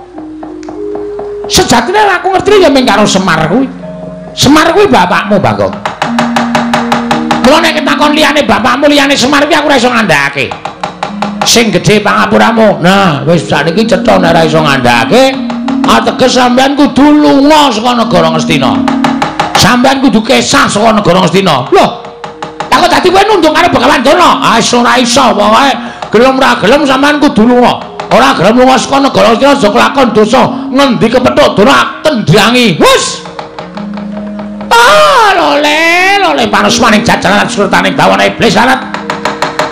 sejatine aku ngerti ya ming karo Semar kuwi. Semar kuwi bapakmu, Bagong. Mula nek takon liyane bapakmu, liyane Semar kuwi aku ora iso ngandhakake. Sing gedhe pangapuramu. Nah, wis sakniki cetha nek ora iso ngandhakake, ateges sampean kudu lunga saka negara Ngastina. Sampean kudu kesah saka negara Ngastina. Loh, lah kok dadi kowe nunduk karo Begawan Durna? Ah, ora iso, pokoke gelem ora gelem sampean kudu lunga. Ora gelem lunga saka negara Ngastina aja kelakon dosa. Ngendi kepethuk Durna tendhangi. Hus. Ah, lole, lole panusmaning jajaran surtaning bawana iblis arat.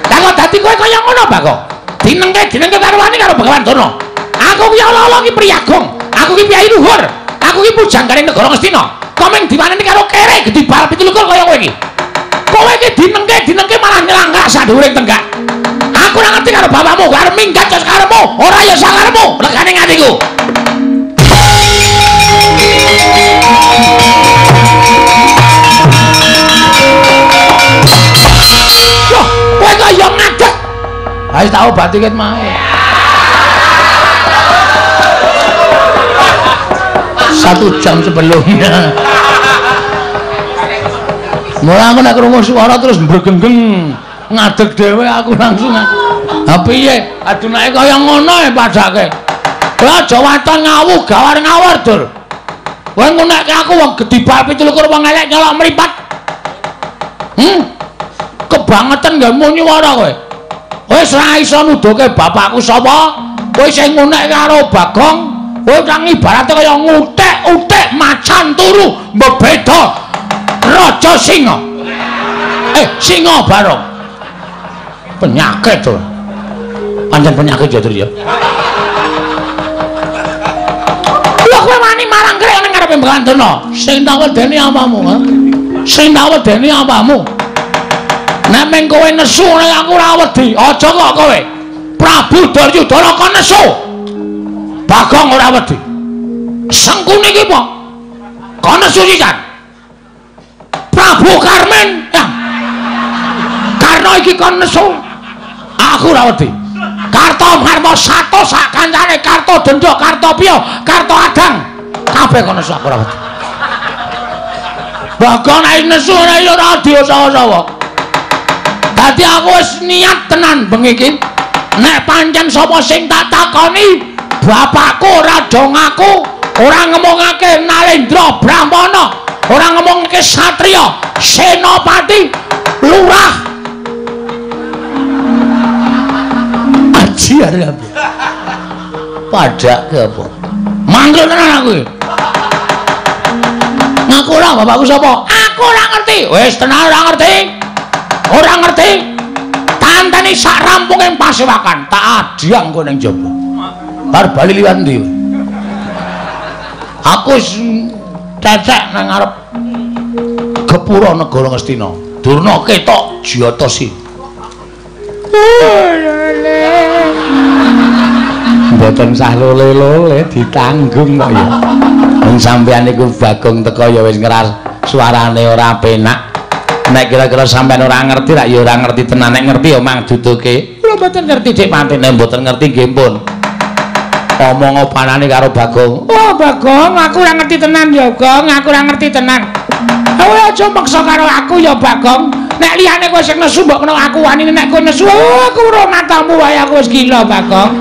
Lah kok dadi kowe kaya ngono, Bagong? Dinengke karo wani karo Begawan Durna. Aku ki ala-ala ki priyagung. Aku ki piyai luhur. Aku ki pujanggane negara Ngastina. Kok mung diwaneni karo kere gedhi bal 27 kaya kowe iki. Kowe iki dinengke malah nyelanggak sadhuwuring tenggak. Aku ora ngerti karo bapakmu, arep minggat ya sakarepmu, ora ya sakarepmu, regane atiku. Loh, kowe kok ya ngadeg. Ayo tak obati ket mau. 1 jam sebelumnya. Mula aku nek krungu suara terus mbregenggeng ngadeg dhewe aku langsung. Ha piye? Adunake kaya ngono e padake. Kowe aja waton ngawu gawar ngawur, Dur. Kowe ngunekke aku wong gedhi bal 27 wong elek nyolok mripat. Kebangetan nggawe nyuwara kowe. Wis ora iso nuduhke bapakku sapa? Kowe sing ngunekke karo Bagong, kowe kang ibarate kaya ngutik-utik macan turu mbebeda raja singa. Singa barong. Penyakit to. Pancen penyakit ya, Dur ya. Lha kowe wani marang krek ning ngarepe Begawan Durna. Sing tak wedeni apamu, ha? Sing tak wedeni apamu? Nek meng kowe nesu nek aku ora wedi. Aja kok kowe. Prabu Duryudana kon nesu. Bagong ora wedi. Sengkuni iki apa? Kon nesu sisan. Prabu Karmen. Ya. Karena iki kon nesu. Aku ora wedi. Karto Marmo sato sak kancane Karto Dendha, Karto Piyo, Karto Adang. Kabeh kon nesu aku ora wedi. Bagong nek nesu ora ora diosawa-sawa. Dadi aku wis niat tenan bengi iki. Nek pancen sapa sing tak takoni, bapakku ora do ngaku, ora ngomongake Nalendra Brahmana, ora ngomongake satriya, senopati, lurah. Aji arep. Padake apa? Manggil tenan aku iki. Ngaku ora bapakku sapa? Aku ora ngerti. Wis tenan ora ngerti. Ora ngerti. Tantani sak rampung ing pasewakan, tak adhiang kowe ning jaba. Arep bali liwat ndi? Aku wis cecek nang ngarep gepura negara Ngastina. Durna ketok jiyata si. Mboten sah lole-lole ditanggung kok ya. Wong sampeyan niku Bagong teko ya wis ngeras suarane ora penak. Nek kira-kira sampeyan ora ngerti rak ya ora ngerti tenan, nek ngerti ya mang duduke. Kula mboten ngerti Dik Pantene, mboten ngerti nggih pun. Omong opanane karo Bagong. Oh Bagong, aku ora ngerti tenan ya, Gong, aku ora ngerti tenan. Kowe aja maksa karo aku ya Bagong. Nek liyane kowe sing nesu mbok kena aku wani, nek kowe nesu aku ora matamu wae aku wis gila Bagong.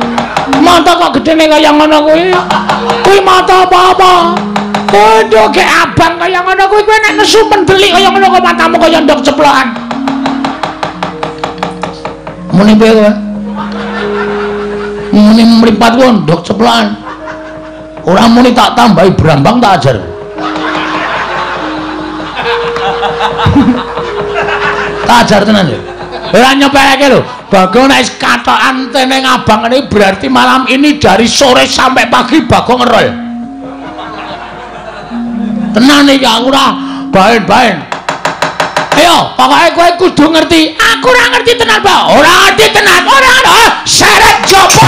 Mata kok gedene kaya ngono kuwi. Kuwi mata apa-apa? Waduh, gek abang kaya ngono kuwi kowe nek nesu mendelik kaya ngono kok matamu kaya ndok ceplokan. Muni piye kowe? Muni mripat ku ndok ceplokan. Ora muni tak tambahi brambang tak ajar. Tak ajar tenan ya. Ora nyepeleke lho. Bagong nek wis katokan teneng abang ini berarti malam ini dari sore sampai pagi Bagong ngerol. Tenan iki aku ora baen-baen. Ayo, pokoke kowe kudu ngerti. Aku ora ngerti tenan, Pak. Ora ngerti tenan. Ora ora. Seret jopo.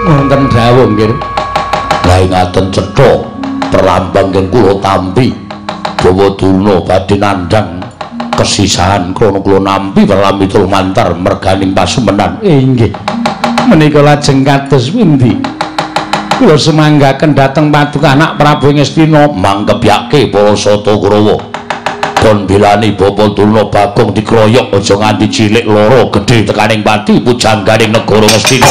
Wonten dawuh nggih. Lah ngaten cetha perlambang nggih kula tampi Bawa Durna badhe nandhang kesisahan krana kula nampi perlambi lumantar merganing pasumenan. Inggih. Menika lajeng kados pundi? Kula sumanggaken dhateng paduka anak Prabu Ngastina mangkebyake para Sata Kurawa. Kon bilani Bapak Durna Bagong dikroyok aja nganti cilik loro gedhe tekaning pati pujangganing negara Ngastina.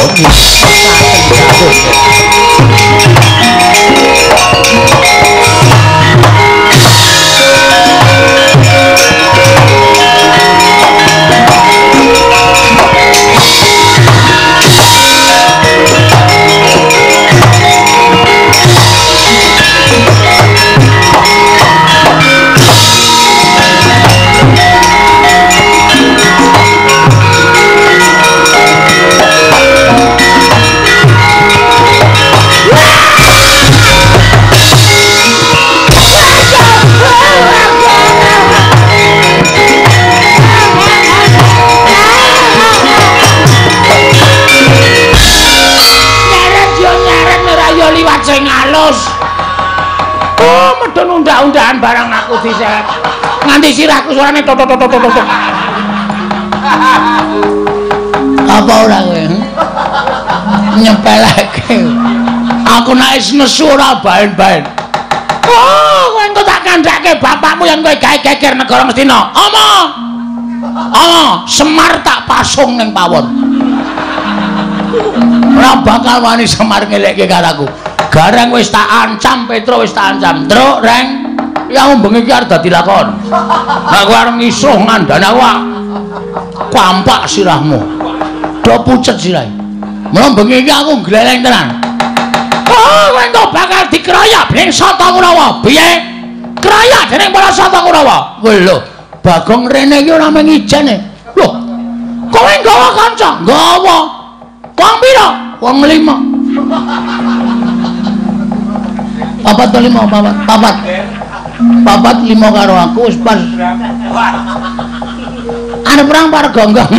Oh, medun undak-undakan barang aku diseret. Nganti sirahku suarane tok tok tok tok tok. Apa ora kowe? Nyepeleke. Aku nek wis nesu ora baen-baen. Oh, kowe engko tak kandhake bapakmu yen kowe gawe geger negara Ngastina. Ama. Ama, Semar tak pasung ning pawon. Ora bakal wani Semar ngelekke karo aku. Gareng wis tak ancam, Petro wis tak ancam. Truk, Reng. Ya bengi iki arep dadi lakon. Nek kowe arep ngisuh ngandani aku kampak sirahmu. Do pucet sirahe. Mula bengi iki aku gleleng tenan. Oh, kowe engko bakal dikeroyok dening Sata Kurawa. Piye? Keroyok dening para Sata Kurawa. Lho, Bagong rene iki ora mung ijen e. Lho. Kowe nggawa kanca? Nggawa. Wong pira? Wong 5. Papat lima, papat, papat. Papat lima karo aku wis pas. Arep perang par gonggong.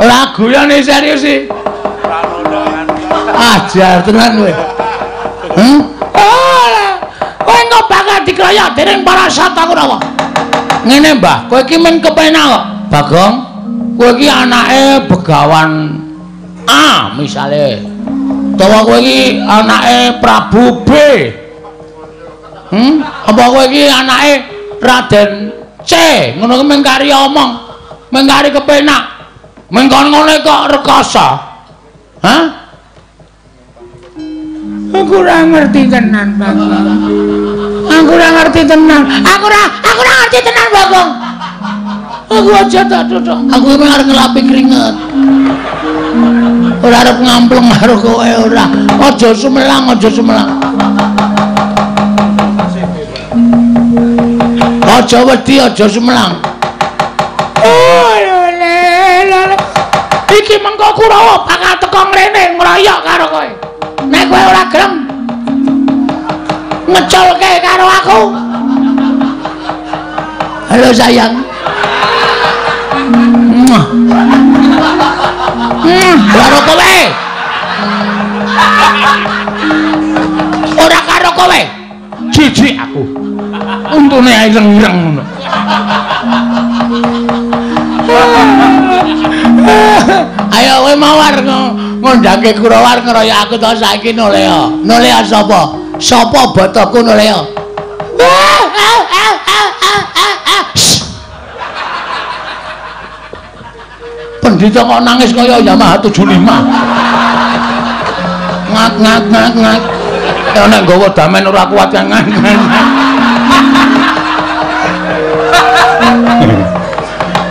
Ora guyone serius sih. Ajar tenan kowe. Ora. Kowe engko bakal dikroyok dening para Sata Kurawa. Ngene, Mbah, kowe iki men kepenak kok. Bagong, kowe iki anake Begawan A misale. Utawa kowe iki anake Prabu B. Apa kowe iki anake Raden C? Ngono kuwi mung kari omong, mung kari kepenak. Mung kono kok rekoso. Hah? Aku ora ngerti tenan, Bagong. Aku ora ngerti tenan. Aku ora ngerti tenan, Bagong. Aku aja tak duduk. Aku emang arep ngelapi keringet. Ora arep ngampleng karo kowe ora. Aja sumelang, aja sumelang. Aja wedi, aja sumelang. Oh, lele, lele. Iki mengko Kurawa bakal teko ngrene ngroyok karo kowe. Nek kowe ora gelem ngeculke karo aku. Halo sayang. Karo kowe. Ora karo kowe. Jijik aku. Untune ireng-ireng ngono. Ayo kowe mawar ngondhake Kurawa ngeroyok aku to saiki nolea. Nolea sapa? Sapa botoku nolea? Pendhita kok nangis kaya Yamaha 75. Ngak ngak ngak ngak. Ya nek nggawa damen ora kuat ngak ngak.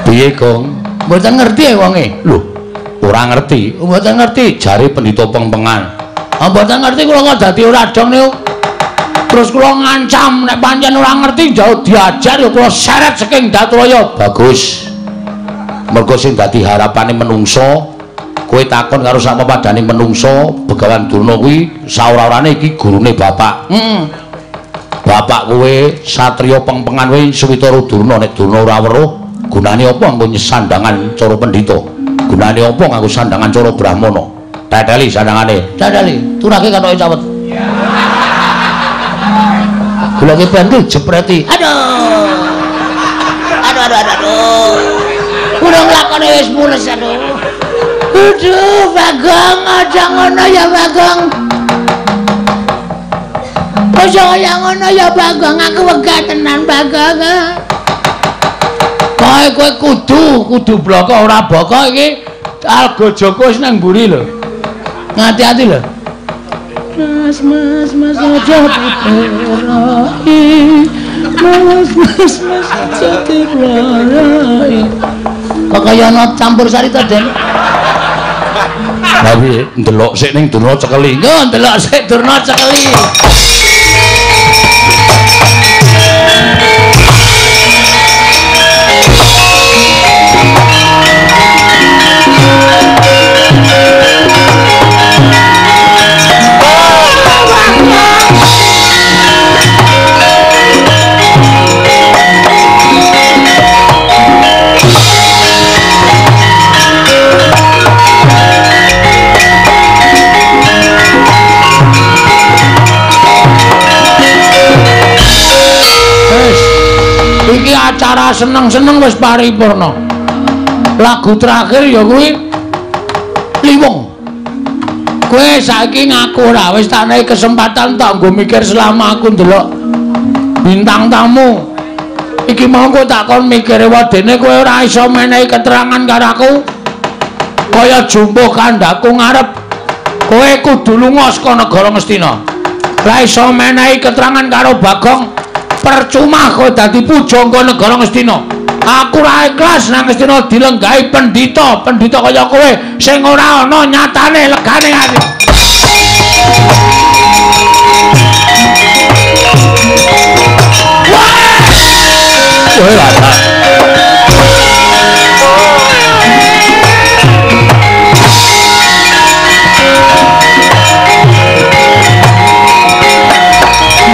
Piye, Gong? Mboten ngerti wonge. Lho, ora ngerti. Mboten ngerti jare pendhita pengpengan. Ah mboten ngerti kula kok dadi ora dong niku. Terus kula ngancam nek pancen ora ngerti jauh diajar ya kula seret saking Daturaya. Bagus. Mergo sing dadi harapane menungso, kowe takon karo sapa padane menungso, Begawan Durna kuwi saora-orane iki gurune bapak. Heeh. Bapak kowe satriya pengpengan kowe Switara Durna, nek Durna ora weruh, gunane apa nganggo sandangan cara pendhita? Gunane apa nganggo sandangan cara brahmana? Teteli sandangane. Teteli, turake katoke cawet. Gulake pentil jepreti. Aduh. Aduh aduh aduh. Kurang lakone wis mules aduh. Aduh, Bagong, aja ngono ya Bagong. Aja kaya ngono ya Bagong, aku wegah tenan Bagong. Kowe kowe kudu bloko ora boko iki Alga Joko wis nang mburi lho. Ngati-ati lho. Mas mas mas aja diperai. Mas mas mas aja diperai. Kok kaya ana campur sari to, Den? Lah piye ndelok sik ning Durna cekeli. Yo ndelok sik Durna cekeli. Iki acara seneng-seneng wis paripurna. Lagu terakhir ya kuwi Liwung. Kowe saiki ngaku ora wis tak nehi kesempatan tak nggo mikir selama aku ndelok bintang tamu. Iki mau kowe tak kon mikire wedene kowe ora iso menehi keterangan karo aku. Kaya jumpuh kandhaku ngarep. Kowe kudu lunga saka negara Ngastina. Ora iso menehi keterangan karo Bagong. Percuma kowe dadi pujangga negara Ngastina. Aku ora ikhlas nang Ngastina dilenggahi pendhita, pendhita kaya kowe sing ora ana nyatane legane ati. Kowe ora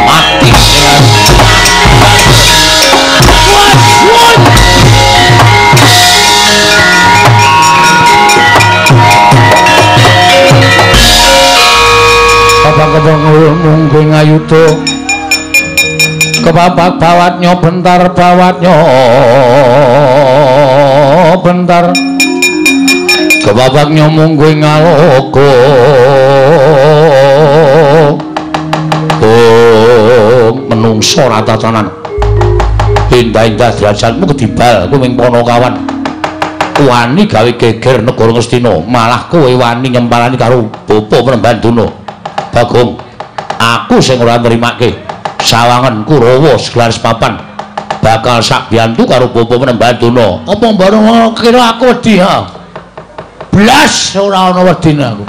mati. Kebang mungguh ngayuda kepapak bawatnya bentar bawatnya bentar kepapaknya mungguh ngalogo menungso rata-tanan indah-indah derajatmu kedibal kowe ming Panakawan wani gawe geger negara Ngastina malah kowe wani nyempalani karo bapa Panembahan Durna. Bagong, Aku sing ora nrimake sawangen Kurawa segelar sepapan bakal sak biyantu karo bapa Panembahan Durna. Apa mbareng kira aku wedi ha? Blas ora ana wedine aku.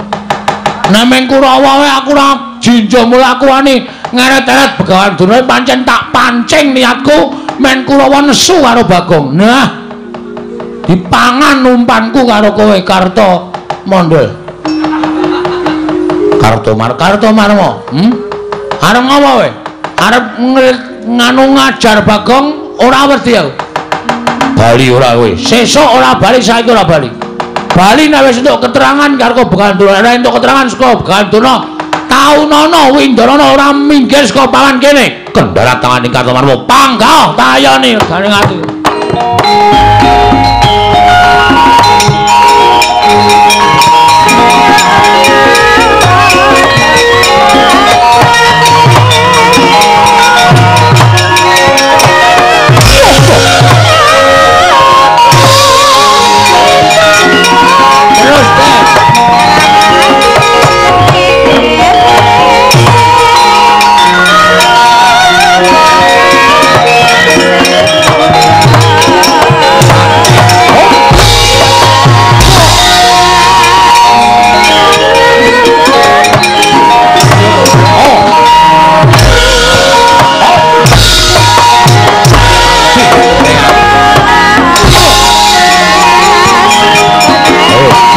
Nameng Kurawa wae aku ora jinja mula aku wani ngeret-eret Begawan Durna pancen tak pancing niatku men Kurawa nesu karo Bagong. Nah, dipangan umpanku karo kowe Karto Mondol. Karto Marmo. Arep ngopo kowe? Arep nganu ngajar Bagong ora wedi aku. Bali ora kowe. Sesuk ora bali, saiki ora bali. Bali nek wis entuk keterangan karo Begawan Durna, nek entuk keterangan saka Begawan Durna, taunono Windarana ora minggir saka pawan kene. Kendharat tangane Karto Marmo. Panggah tayone regane ati. Terus deh.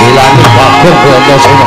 Bilani Bagong Antasena.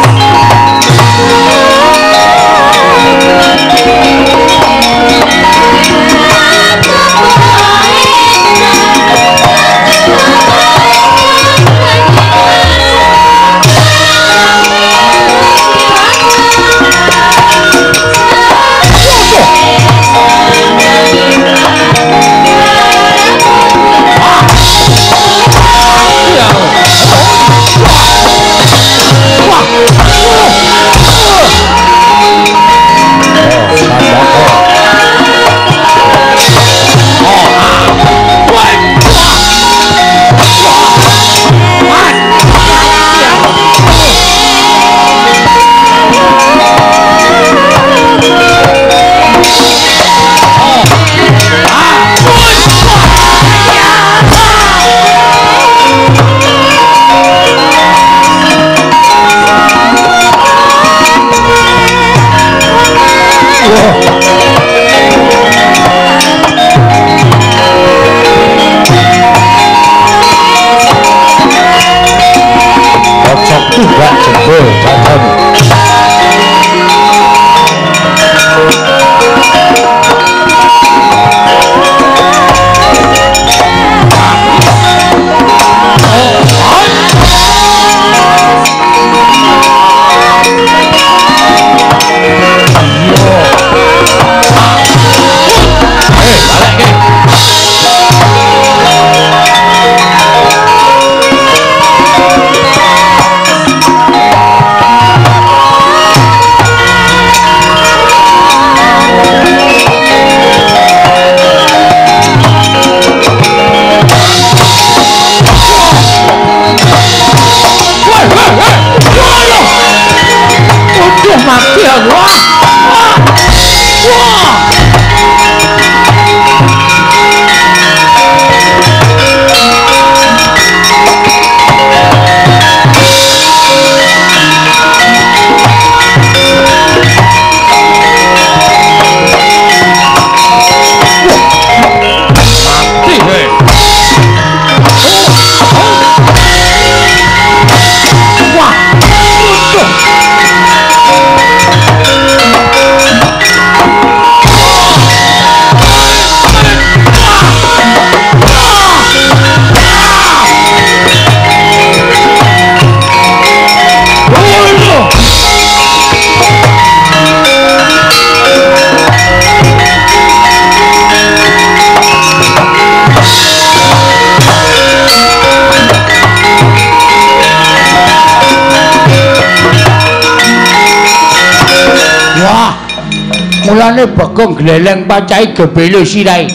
Tugak jebol dadamu. Mati aku. Wah. Wah. Mati kowe. Wah. Wah, mulane Bagong gleleng pacahe gebele sirahe.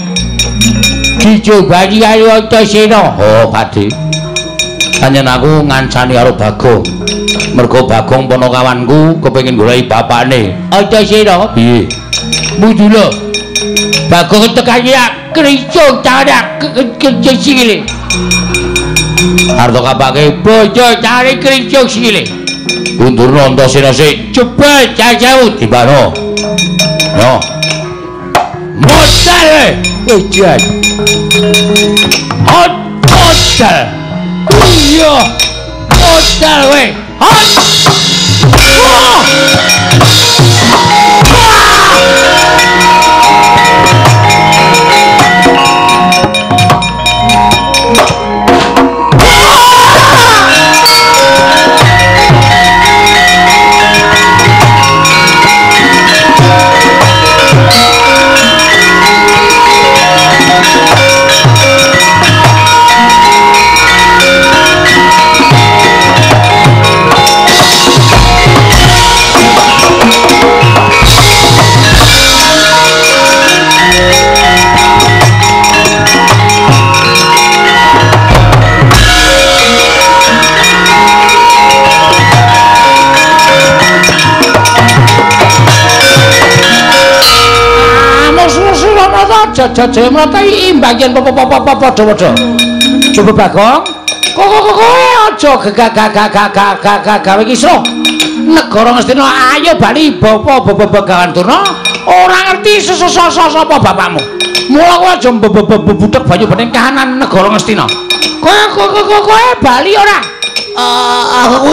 Dijobani karo Antasena. Oh, Pakde. Pancen aku ngancani karo Bagong. Mergo Bagong ponokawanku kepengin goleki bapakne. Antasena piye? Mudula. Bagong tekan ya kricung tarak kricung sikile. Arto kapake bojo tarik kricung sikile. Undurna Antasena sik jebul jauh dibano. Yo. Modal wejan. Hot modal. Iya. Modal we. Hot. Wah. Jajah mrata imbang yen padha-padha. Coba Bagong, kok aja gegagagagagagag gawe kisruh. Negara Ngastina ayo bali bapa Begawan Durna ora ngerti sapa bapakmu. Mula kowe aja mbebudhek banyu bening kahanan negara Ngastina. Kowe bali ora? Aku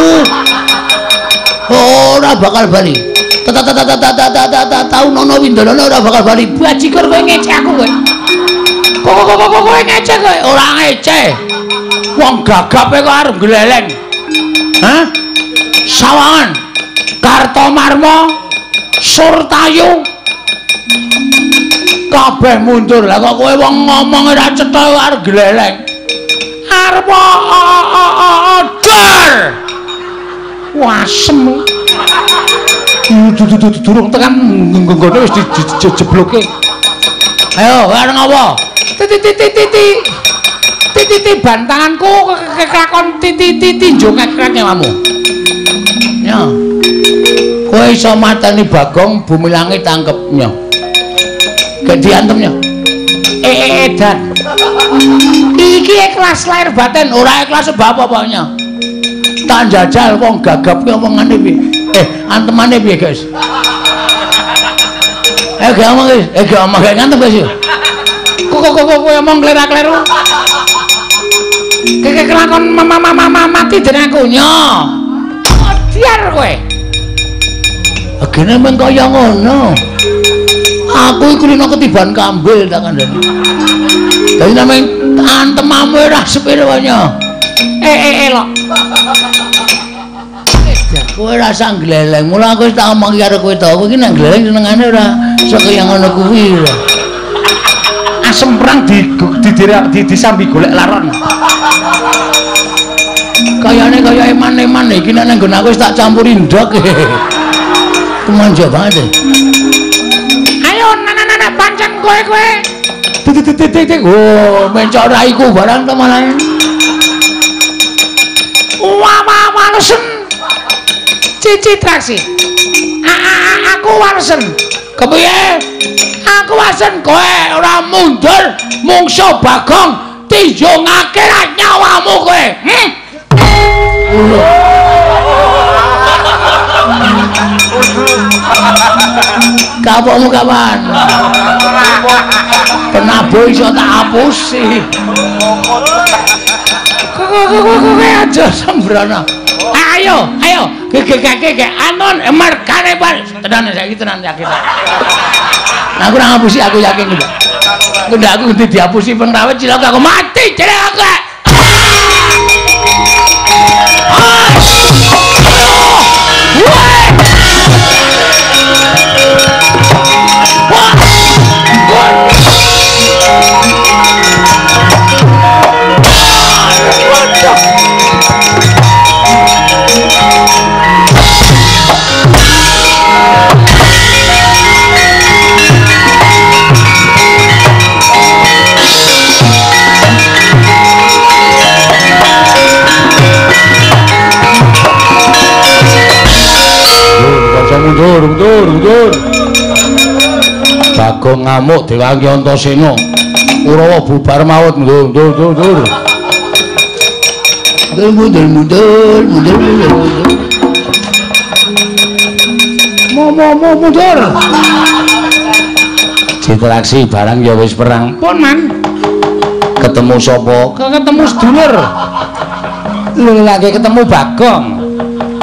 ora bakal bali. Tau nono Windolana ora bakal bali. Bajigur kowe ngecek aku kowe. Kok kowe ngecek kowe? Ora ngecek. Wong gagape kok arep gleleng. Hah? Sawangan Kartomarma Surtayu kabeh mundur. Lah kok kowe wong ngomong ora cetha arep gleleng. Arep dor. Wasem. Durung tekan nggone wis dijebloke. Ayo, arep ngopo? Titi titi bantanganku kelakon titi titi njongek nyawamu. Ya. Kowe iso mateni Bagong bumi langit tangkepnya. Gak diantemnya. Edan. Iki ikhlas lahir batin, ora ikhlas sebab apa-apanya. Tak jajal wong gagap ki omongane piye? Antemane piye, guys? Gak omong, guys. Gak omong, gak ngantem, guys. Kok kowe omong klera-kleru. Keke kelakon mama mati dening aku nyo. Odiar kowe. Agene meng kaya ngono. Aku iku lino ketiban kambil tak kandhani. Dadi nameng antemamu ora sepiro nyo. Elok. Kowe rasa gleleng. Mula aku wis tak omong karo kowe to. Kowe iki nek gleleng senengane ora kaya ngono kuwi. Asem perang di disambi golek laron. Kayane kaya eman-eman iki nek nang nggon aku wis tak campuri ndok. Kemanja banget. Ayo nana pancen kowe kowe. Titik. Oh, mencok raiku barang to malah. Wah, walesen. Cici traksi. Aku walesen. Kepiye? Aku walesen kowe ora mundur mungsuh Bagong tinjungake nyawamu kowe. Kapokmu kapan? Penabuh iso tak hapusi. Kowe aja sembrono. Ayo, ayo, gegegege anon mergane bar. Tenan saiki tenan yakin. Nah, aku ora ngapusi, aku yakin kok. Ndak aku ngendi dihapusi pengrawit cilaka aku mati jeneng aku. Mundur, mundur, mundur. Bagong ngamuk diwangi Antasena. Kurawa bubar maut. Mundur, mundur, mundur. Mundur, mundur, mundur, mundur, mundur. Mo mo mo mundur. Interaksi barang ya wis perang. Pun man. Ketemu sapa? Ketemu sedulur. Lho lagi ketemu Bagong.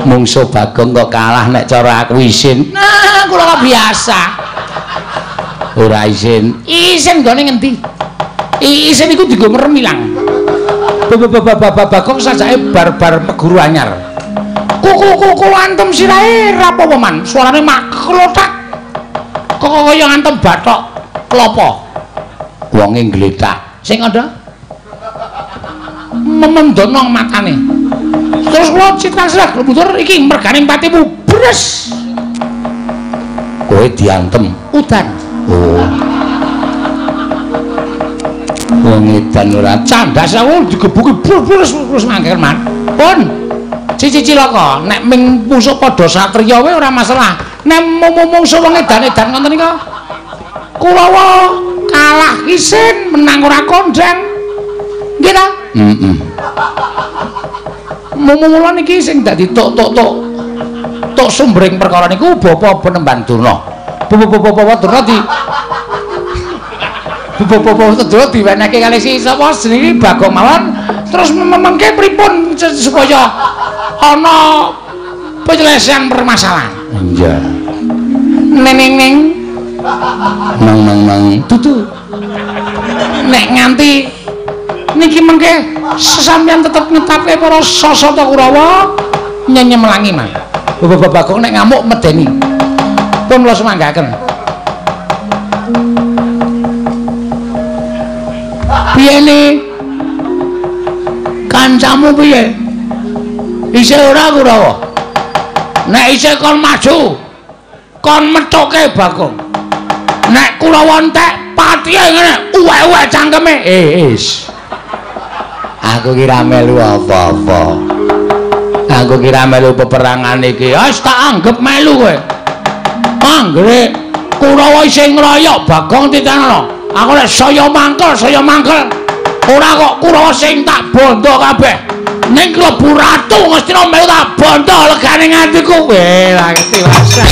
Mungsuh Bagong kok kalah nek cara aku isin. Nah, kula kok biasa. Ora isin. Isin nggone ngendi? Isin iku dienggo merem ilang. Bagong sajake bar-bar meguru anyar. Kuku-kuku antem sirahe ra apa-apa man. Suarane maklothak. Kok kaya ngantem bathok klopo. Wonge ngletak. Sing ada memendono matane. Terus kula citra sirah mundur iki mergane patimu bres. Kowe diantem udan. Oh. Wong edan ora candas aku digebuki brus brus mangkel man. Pun cici cilaka nek ming musuh padha satriya wae ora masalah. Nek mung-mungsuh wong edan-edan ngoten nika Kurawa kalah isin menang ora kondang. Nggih ta? Heeh. Mula niki sing dadi tok-tok-tok tok sumbering perkara niku Bapak Penemban Durna. Bapak Durna di Bapak Durna diwenehke kali si sapa jenenge Bagong mawon terus memengke pripun supaya ana penyelesaian permasalahan. Iya. Neng neng nang nang nang dudu. Nek nganti niki mengke sesampeyan tetep ngetapke para sasata Kurawa nyenyemelangi mah. Bapak Bagong nek ngamuk medeni. Pun kula semanggaken. Piye ne? Kancamu piye? Isih ora Kurawa? Nek isih kon maju, kon methuke Bagong. Nek Kurawa entek patihe ngene, uwek-uwek cangkeme. Is. Aku kira melu apa-apa. Aku kira melu peperangan iki. Wis tak anggep melu kowe. Anggere Kurawa isih ngroyok Bagong titenono. Aku nek saya mangkel, saya mangkel. Ora kok Kurawa sing tak bondo kabeh. Ning klebu ratu Ngastina melu tak bondo legane atiku. Weh, lagi tiwasan.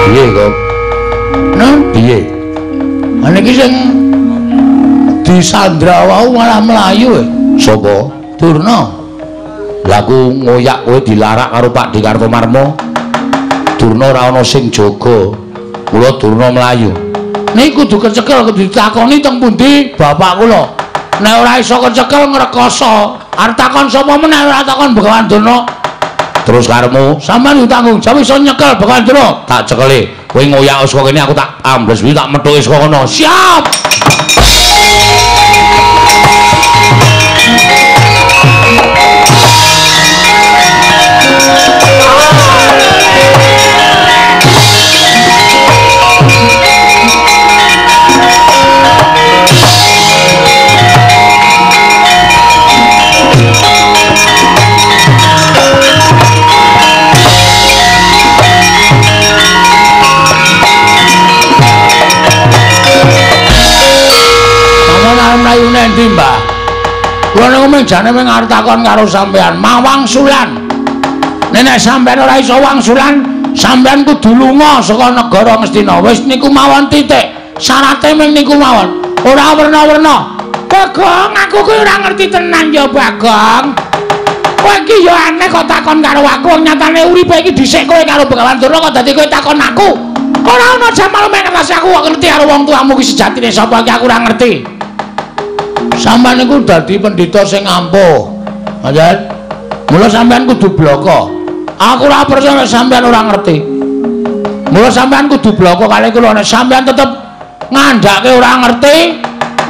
Piye kok? Nang piye? Niki sing disandra wau malah mlayu. Sapa? Durna. Lah aku ngoyak kowe dilarak karo Pak D. Kartomarmo. Durna ora ana sing jaga. Kula Durna mlayu. Niku kudu kecekel kudu ditakoni teng pundi bapak kula. Nek ora iso kecekel ngrekoso. Arep takon sapa meneh ora takon Begawan Durna. Terus karepmu sampean tanggung jawab iso nyekel Begawan Durna. Tak cekeli. Kowe ngoyak saka kene aku tak ambles kuwi tak methuki saka kono. Siap. Mlayu nendi, Mbah? Kula niku mung jane mung arep takon karo sampean, mawangsulan. Nek sampean ora iso wangsulan, sampean kudu lunga saka negara Ngastina. Wis niku mawon titik. Syarate mung niku mawon. Ora werna-werna. Bagong, aku kuwi ora ngerti tenan ya, Bagong. Kowe iki ya aneh kok takon karo aku, nyatane uripe iki dhisik kowe karo Begawan Durna kok dadi kowe takon aku. Ora ana jamal mek ngerti aku kok ngerti karo wong tuamu ki sejatine sapa iki aku ora ngerti. Sampeyan niku dadi pendhita sing ampuh. Ngoten. Mula sampeyan kudu bloko. Aku ora percaya nek sampeyan ora ngerti. Mula sampeyan kudu bloko kali kula nek sampeyan tetep ngandhake ora ngerti,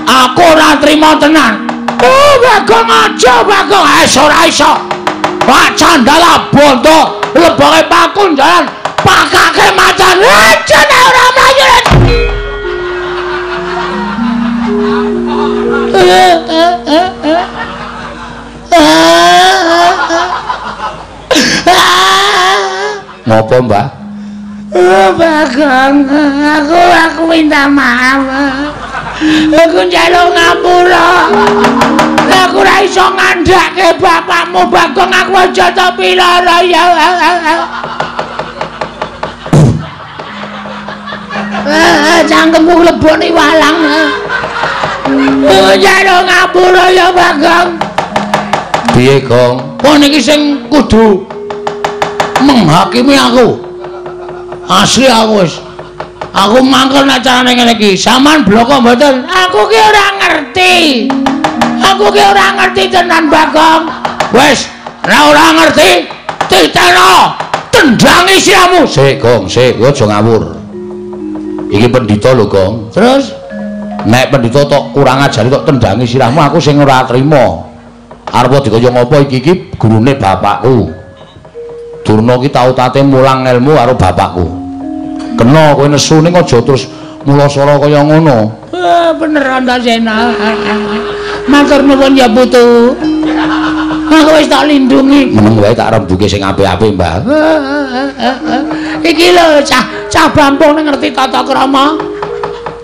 aku ora trima tenan. Oh, Bagong aja, Bagong. Wis ora iso. Wah, candala bondo. Leboke paku jalan pakake macan. Aja nek ora mlayu. Ngopo, Mbah? Bagong, aku minta maaf. Aku njaluk ngapura. Aku ora iso ngandhake bapakmu, Bagong, aku aja tapi lara ya. Cangkemku lebone walang. Aku njaluk ngapura ya, Bagong. Piye, Gong? Wong niki sing kudu menghakimi aku. Asli aku wis. Aku mangkel nek carane ngene iki. Sampeyan bloko mboten? Aku ki ora ngerti. Aku ki ora ngerti tenan, Bagong. Wis, nek ora ngerti, titeno, tendangi siramu. Sik, Gong, sik, kowe aja ngawur. Iki pendhita lho, Gong. Terus nek pendhita tok kurang ajari tok tendangi sirahmu, aku sing ora trima. Arep dikaya ngopo iki iki gurune bapakku. Durna ki tau tate mulang ilmu karo bapakku. Kena kowe nesu ning aja terus mulasara kaya ngono. Bener Antasena. Matur nuwun ya putu. Aku wis tak lindungi. Meneng wae tak rembuke sing apik-apik, Mbah. Iki lho cah bampung ngerti tata krama.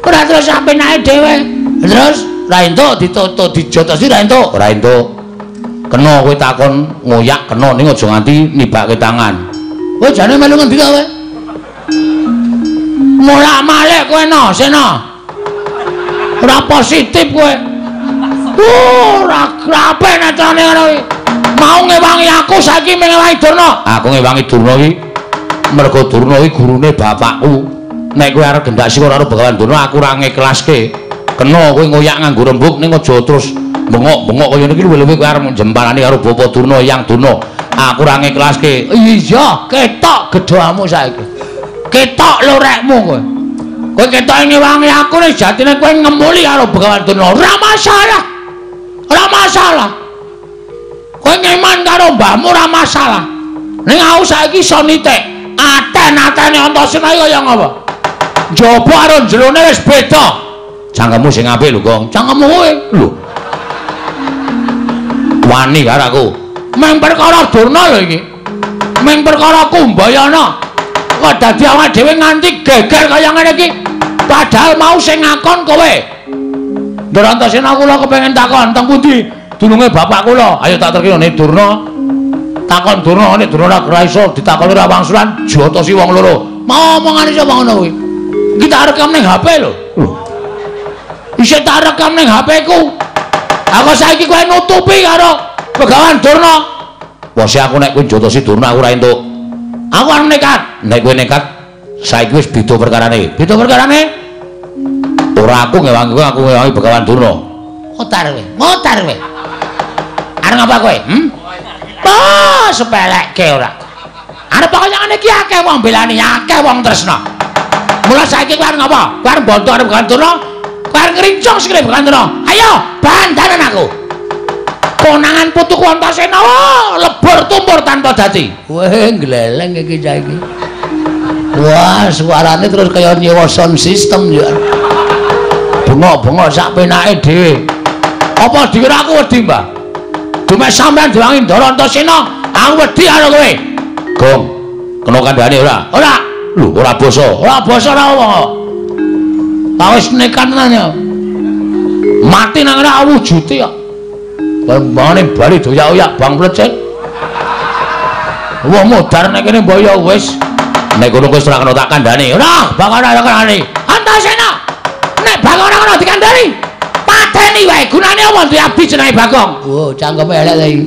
Ora terus sampe nae dhewe. Terus ra entuk ditoto dijotosi ra entuk. Ora entuk. Kena kowe takon ngoyak kena ning aja nganti nibake tangan. Kowe jane melu ngendi ta kowe? Molak-malik kowe no, Sena. Ora positif kowe. Ora apik nek carane ngono kuwi. Mau ngewangi aku saiki ngewangi Durna. Aku ngewangi Durna iki mergo Durna iki gurune bapakku. Nek kowe arep gendak sira karo Begawan Durna aku ora ngiklaske. Kena kowe ngoyak nganggo rembug ning aja terus bengok-bengok kaya ngene iki luwih-luwih kowe arep jemparani karo Bapak Durna Yang Durna. Aku ora ngiklaske. Iya, ketok gedhamu saiki. Ketok lorekmu kowe. Kowe ketok ngewangi aku nek jatine kowe ngemuli karo Begawan Durna. Ora masalah. Ora masalah. Kowe ngeman karo mbahmu ora masalah. Ning aku saiki iso nitik. Aten-atene Antasena iki kaya ngapa? Njaba karo jerone wis beda. Cangkemmu sing apik lho, Gong. Cangkemmu kowe lho. Wani karo aku. Meng perkara Durna lho iki. Meng perkara Kumbayana. Kok dadi awake dhewe nganti geger kaya ngene iki. Padahal mau sing ngakon kowe. Ndara Antasena kula kepengin takon teng pundi dununge bapak kula. Ayo tak terkene nek Durna. Takon Durna nek Durna ora iso ditakoni ora wangsulan jotosi wong loro. Mau omongane sapa ngono kuwi? Iki tak rekam ning HP lho. Lho. Isih tak rekam ning HP ku. Aku saiki kowe nutupi karo Begawan Durna. Wose aku nek kowe jotosi Durna aku ora entuk. Aku arep nekat. Nek kowe nekat saiki wis beda perkarane. Beda perkarane? Ora aku ngewangi kowe, aku ngewangi Begawan Durna. Ngotar kowe, ngotar kowe. Arep ngapa kowe? Oh, sepelekke ora. Arep kaya ngene iki akeh wong belani, akeh wong tresna. Mula saiki kowe arep ngapa? Kowe arep bonto arep Begawan Durna? Kowe arep ngrincung sikile Begawan Durna. Ayo, bandanan aku. Konangan putuku Antasena, lebur tumpur tanpa dadi. Weh, gleleng iki saiki. Wah, suarane terus kaya nyewa sound system ya. Bengok-bengok sak penake dhewe. Apa dikira aku wedi, Mbah? Dume sampean diwangi Ndara Antasena, aku wedi karo kowe. Gong, kena kandhane ora? Ora. Lho, ora basa. Ora basa ora apa kok. Ta wis nekat tenan ya. Mati nang ora wujude kok. Bambane bali doyak-oyak bang plecet. Wong modar nek kene mbok ya wis. Nek kono wis ora kena tak kandhane. Ora, bakal ora kandhane. Antasena. Nek bakal ora kena dikandhani, pateni wae. Gunane apa duwe abdi jenenge Bagong? Oh, cangkeme elek iki.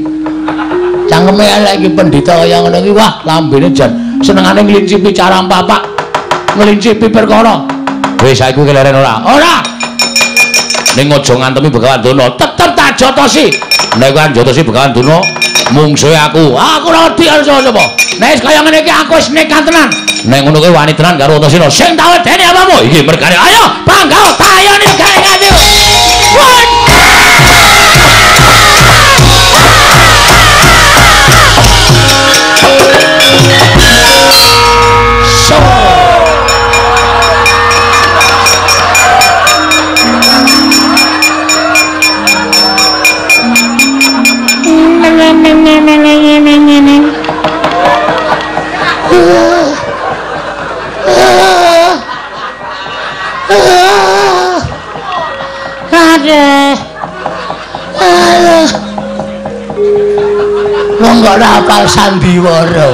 Cangkeme elek iki pendhita kaya ngono iki. Wah, lambene jan senengane nglincipi carang papak. Nglincipi perkara. Wis saiki keleren ora? Ora. Ning aja ngantemi Begawan Durna, tetep tak jotosi. Nek kowe jotosi Begawan Durna, mungsuhe aku. Aku ora wedi karo sapa-sapa. Nek wis kaya ngene iki aku wis nekat tenan. Nek ngono kowe wani tenan karo Antasena. Sing tak wedeni apamu? Iki mergane. Ayo, bangga tayone gawe nganti. Wong kok ora hafal sandiwara.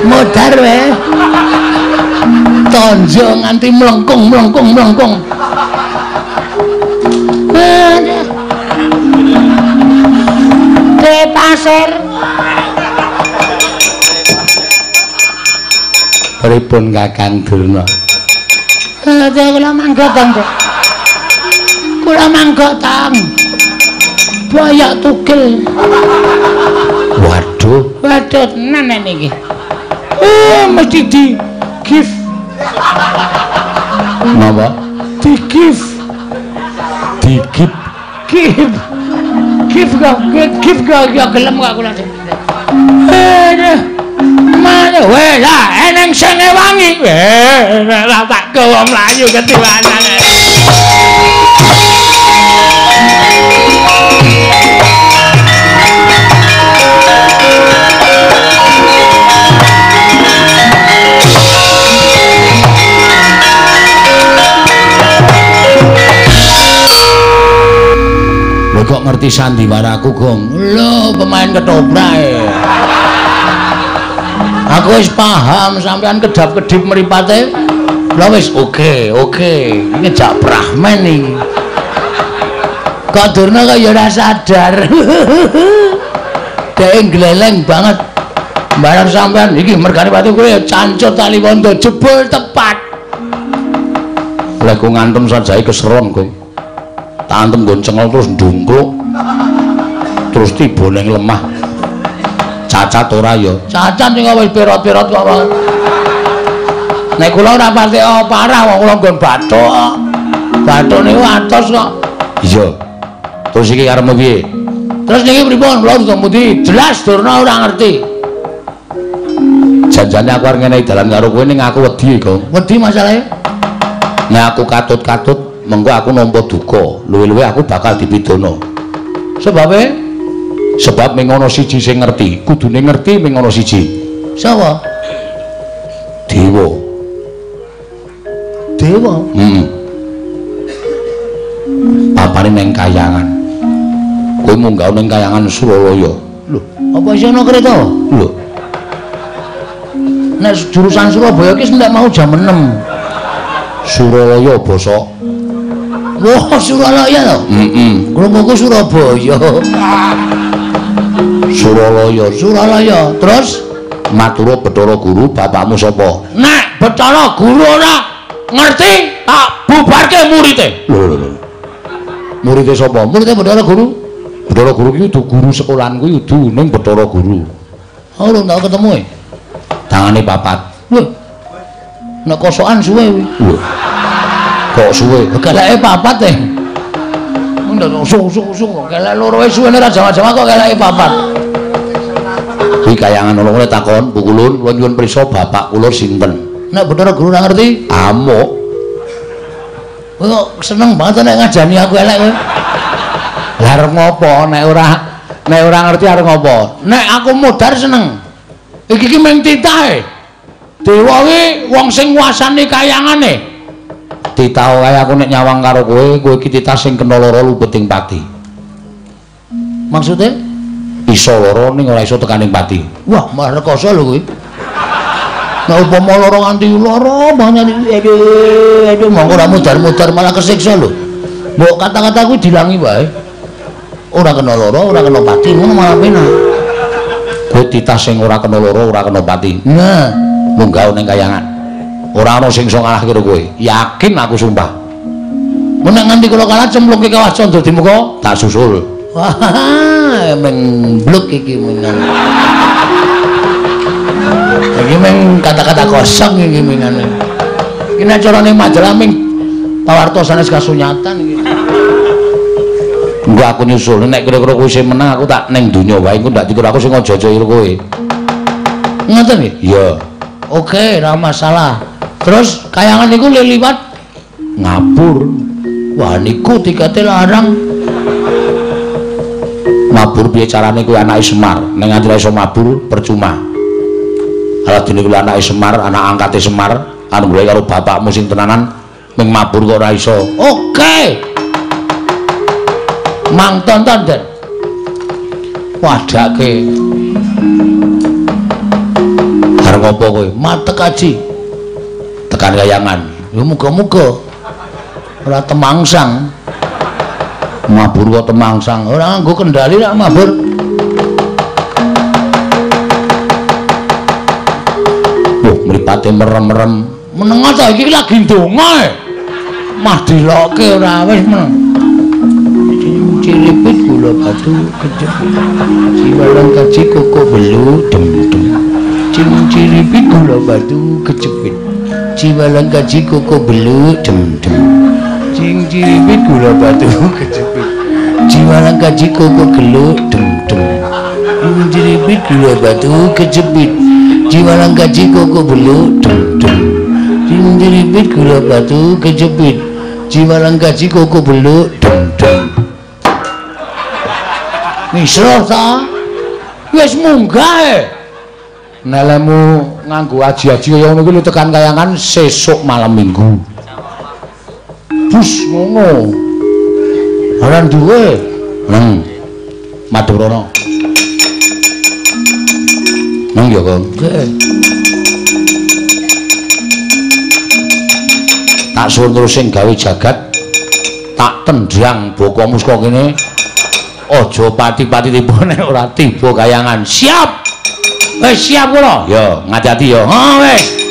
Modar wae. Tonjo nganti mlengkung mlengkung mlengkung. Ke pasir. Pripun Kakang Durna? Kula mangga, Tang. Kula mangga, Tang. Boyok tugel. Waduh, waduh tenan iki. Mesti di gift. Napa? Di gift. Di gift. Gift. Gift kok, gift kok ya gelem kok kula. Mana weh lah eneng sing ngewangi. Lah tak gawa mlayu ketiwanan. Lho kok ngerti sandiwaraku, Gong? Lho, pemain ketoprak. Aku wis paham sampean kedap-kedip mripate. Lha wis oke, oke. Iki jak Brahman iki. Kok Durna kok ya ora sadar. Dhek gleleng banget. Barang sampean iki mergane pati kuwi cancut tali wondo jebul tepat. Lha ku ngantem sajae keseron kowe. Tak antem nggon cengel terus ndungkluk. Terus tiba ning lemah. Cacat ora ya? Cacat sing wis perot-perot kok. Nek kula ora pati parah wong kula nggon bathuk. Bathuk niku atos kok. Iya. Terus iki arep piye? Terus niki pripun? Kula kudu pundi? Jelas Durna ora ngerti. Janjane aku arep ngenehi dalan karo kowe ning aku wedi, Gong. Wedi masalahe? Nek aku katut-katut mengko aku nampa duka, luwe-luwe aku bakal dipidana. Sebabe? Sebab ming ana siji sing ngerti, kudune ngerti ming ana siji. Sapa? Dewa. Dewa? Heeh. Papane ning kayangan. Kowe munggah ning kayangan Suralaya. Lho, apa isih ana kereta? Lho. Nek jurusan Surabaya ki nek mau jam 6. Suralaya bosok. Wah, Suralaya to? Heeh. Krunguku Surabaya. Suralaya, Suralaya. Terus matura Bathara Guru, bapakmu sapa? Nek Bathara Guru ora ngerti, tak bubarke murite. Lho lho lho. Murite sapa? Murite Bathara Guru. Bathara Guru ki kudu guru sekolahanku kudu ning Bathara Guru. Oh, lho tau ketemu e. Tangane papat. Lho. Nek kosokan suwe kuwi. Lho. Kok suwe? Keleke papat e. Ndak sung-sung-sung kok kelek loro wae suwene ora jawa-jawa kok keleke papat. Kuwi kayangan ana kene takon, "Bu Kulun, kula nyuwun prisa bapak kula sinten?" Nek Bathara Guru ora ngerti, amuk. Kowe kok seneng banget nek ngajani aku elek kowe. Lah arep ngopo nek ora ngerti arep ngopo? Nek aku modar seneng. Iki ki mung titahe. Dewa kuwi wong sing nguasani kayangane. Titah kae aku nek nyawang karo kowe, kowe iki titah sing kena lara lubeting pati. Maksude? Iso lara ning ora iso tekaning pati. Wah, malah rekoso lho kowe. Nek upama lara nganti lara banget aduh, aduh mongko ora mudar-mudar malah kesiksa lho. Mbok kata-kata kuwi dilangi wae. Ora kena lara, ora kena pati, ngono malah penak. Kowe titah sing ora kena lara, ora kena pati. Nah, munggah ning kayangan. Ora ana sing iso ngalahke karo kowe. Yakin aku sumpah. Mun nek nganti kula kalah cemplungke kawah Candra Dimuka, tak susul. Wah, meng bluk iki mengan. Iki meng kata-kata kosong iki mengan. Iki nek carane majalah ming pawarta sanes kasunyatan iki. Engko aku nyusul nek kira-kira kowe sing menang aku tak ning donya wae engko ndak dikira aku sing aja-aja karo kowe. Ngoten nggih? Iya. Oke, ora masalah. Terus kayangan niku liwat ngabur. Wah, niku tikete larang. Mabur piye carane kuwi anake Semar? Nek nganti ora iso mabur percuma. Ala dene kuwi anake Semar, anak angkate Semar, anu golek karo bapakmu sing tenanan ming mabur kok ora iso. Oke. Mang tonton Den. Wadake. Arep apa kowe? Matek aji. Tekan kayangan. Ya muga-muga ora temangsang. Mabur kok temangsang. Ora nganggo kendali rak mabur. Loh, mripate merem-merem. Meneng ta iki lagi ndonga e. Mah dilokke ora wis meneng. Ciripit gula batu kejepit. Ciwalang kaji koko belu dem-dem. Ciripit gula batu kejepit. Ciwalang kaji koko belu dem-dem. Ciripit gula batu kejepit. Ciwalang kaji koko gelu dem-dem. Ciripit gula batu kejepit. Ciwalang kaji koko belu dem-dem. Ciripit gula batu kejepit. Ciwalang kaji koko belu dem-dem. Misro ta? Wis munggah e. Nelemu nganggo aji-aji kaya ngono kuwi tekan kayangan sesuk malam Minggu. Bus ngono. Ora duwe. Madurana. Nang ya, Kang. Tak suwun terus sing gawe jagat, tak tendang bokomu saka kene. Aja pati-pati tiba nek ora tiba kayangan. Siap. Wis siap kula. Ya, ngati-ati ya. Ha wis.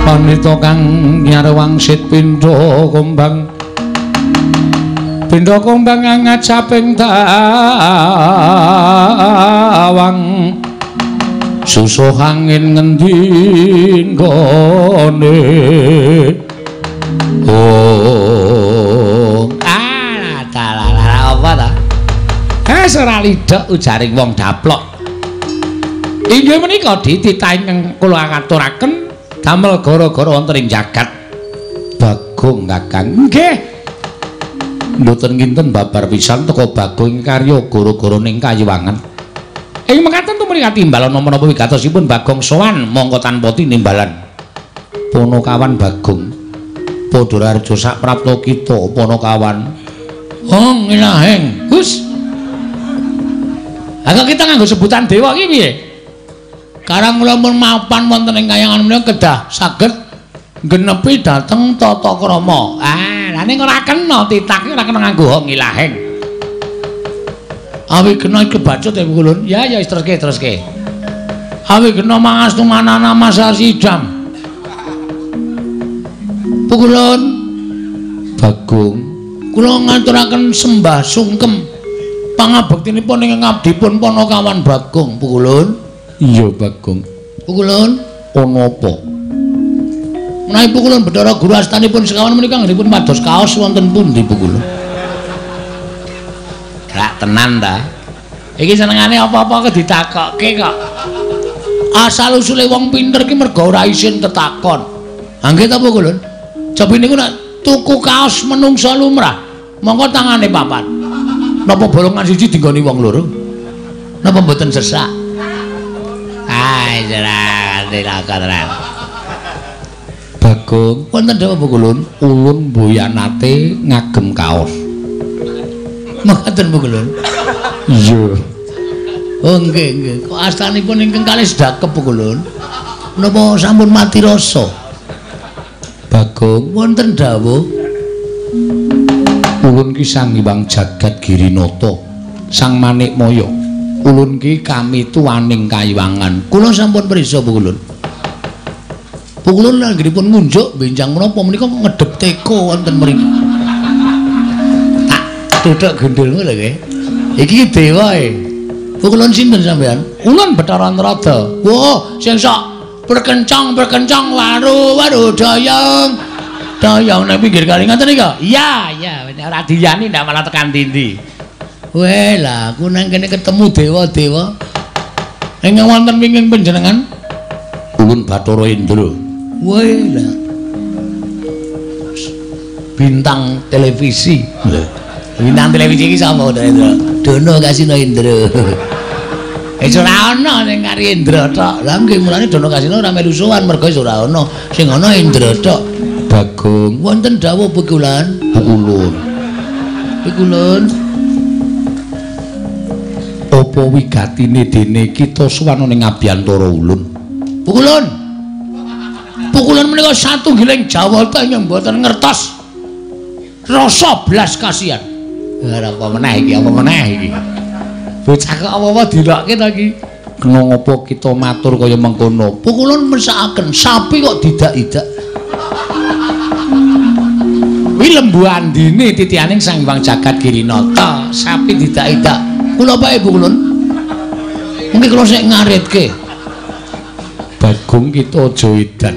Pandita kang nyarwangsit pindha kumbang, pindha kumbang ngajaping tawang, susuh angin ngendi nggone. Oh, ah, dalah apa ta? Ora lidhek ujaring wong daplok. Inggih menika dititah ingkang kula aturaken damel gara-gara wonten ing jagat Bagong Kakang. Nggih. Mboten kinten babar pisan teka Bagong karya gara-gara ning Kayuwangan. Ing mekaten tumrih katimbalan menapa wigatosipun Bagong sowan mongko tanpa tinimbalan. Ponokawan Bagong Padha raharja sak prapta kita ponokawan. Hong ilaheng. Hus. Lah kok kita nganggo sebutan dewa iki piye? Karang kula pun mapan wonten ing kayangan menika kedah saged genepi dhateng tata krama. Ah, lha ning ora kena titah ki ora kena nganggo hong ilaheng. Awi kena kebacut ya Pukulun. Ya ya teruske teruske. Awi kena mangastu manana masasidam. Pukulun Bagong, kula ngaturaken sembah sungkem pangabektinipun ing ngabdipun Panakawan Bagong Pukulun. Iya Bagong. Pukulun ana apa? Menawi Pukulun Bathara Guru astanipun sekawan menika anggenipun pados kaos wonten pundi Pukulun? Gak tenan ta? Iki senengane apa-apa kok ditakokke kok. Asal usule wong pinter ki mergo ora isin tetakon. Ha nggih ta Pukulun? Cobi niku nek tuku kaos menungsa lumrah, mongko tangane papat. Napa bolongan siji dinggoni wong loro? Napa mboten sesak? Ai jelas dilakon. Bagong, wonten dawuh Pukulun, ulun mboyanate ngagem kaos. Mekaten Pukulun. Iya. Oh nggih nggih. Kok astanipun ingkang kalih sedakep Pukulun? Napa sampun mati rasa? Bagong, wonten dawuh ulun ki Sang Hyang Jagat Girinata, Sang Manikmaya. Ulun ki kami tuaning kayiwangan. Kula sampun prisa Pukulun. Pukulun anggenipun ngunjuk benjang menapa menika ngedep teko wonten mriki. Tak tuthuk gendulmu lho nggih. Iki dewa e. Pukulun sinten sampean? Ulun Bathara Narada. Wah, sing sok berkencang-berkencang waru-waru dayang. Dayang nang pinggir kali ngoten nika? Iya, iya, ora diyani ndak malah tekan dindi. Weh lah, aku nang kene ketemu dewa-dewa. Ingkang wonten wingking panjenengan? Ulun Bathara Indra. Weh lah. Bintang televisi. Lho. Bintang televisi iki sapa Indra? Dono Kasino Indra. Wis ora ana sing kari Indra tok. Lah nggih mulane Dono Kasino ora melu sowan mergo wis ora ana. Sing ana Indra tok. Bagong, wonten dawuh Pukulun. Pukulun. Pukulun. Apa wigatine dene kita sowan ning abiyantara ulun? Pukulun. Pukulun menika satunggiling Jawata ingkang mboten ngertos rasa blas kasihan. Ora apa meneh iki, apa meneh iki. Bocah kok apa-apa dilokke ta iki? Kena ngapa kita matur kaya mengkono? Pukulun mesakaken sapi kok didak-idak. Kuwi lembu andine titianing Sang Hyang Jagat Girinata, sapi didak-idak. Kula pae Pukulun. Mungkin kula sik ngaritke. Bagong kita aja edan.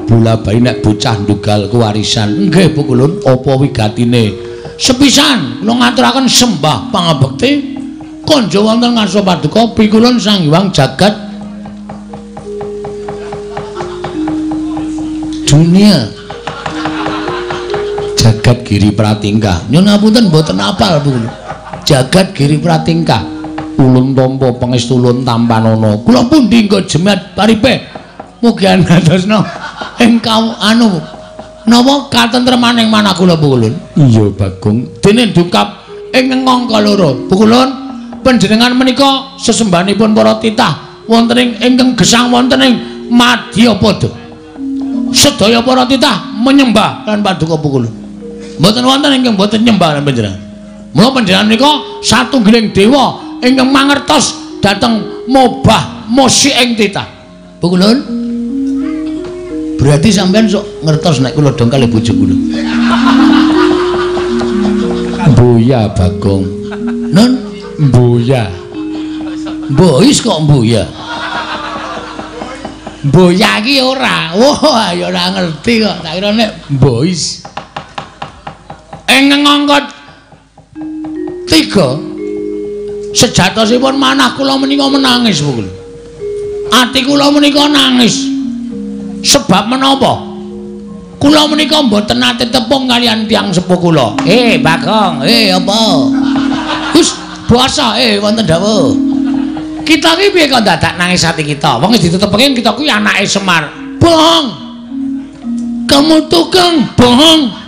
Bola bali nek bocah ndugal kewarisan. Nggih Pukulun, apa wigatine? Sepisan kula ngaturaken sembah pangabekti konjo wonten ngarsa paduka Pikulun Sang Hyang Jagat Dunia. Jagat Giri Pratingkah. Nyuwun ngapunten mboten apal Pukulun. Jagat Giri Pratingkah. Ulun tampa pangestu ulun tampanana. Kula pundi nggo jemat paripe. Mugi andadosna ing anu napa katentremaning manah kula Pukulun. Iya Bagong. Dene dungkap ing angka loro. Pukulun panjenengan menika sesembahanipun para titah wonten ing ingkang gesang wonten ing Madyapada. Sedaya para titah menyembah lan paduka Pukulun. Mboten wonten ingkang mboten nyembah lan panjenengan. Mula panjenengan menika satunggiling dewa ingkang mangertos dhateng mobah musik ing titah. Pukulun, berarti sampean sok ngertos nek kula dongkal bojo kula. Mboya Bagong. Nun mboya. Mbois kok mboya. Mboya iki ora. Wah, ya ora ngerti kok. Tak kira nek mbois. Ing angka 3 sejatosipun manah kula menika menangis Pukulun. Ati kula menika nangis. Sebab menapa? Kula menika mboten nate tepung kalian tiyang sepuh kula. Bagong, apa? Wis basa, wonten dawuh. Kita iki piye kok dadak nangis ati kita? Wong wis ditetepke kita kuwi anake Semar. Bohong. Kamu tukang bohong.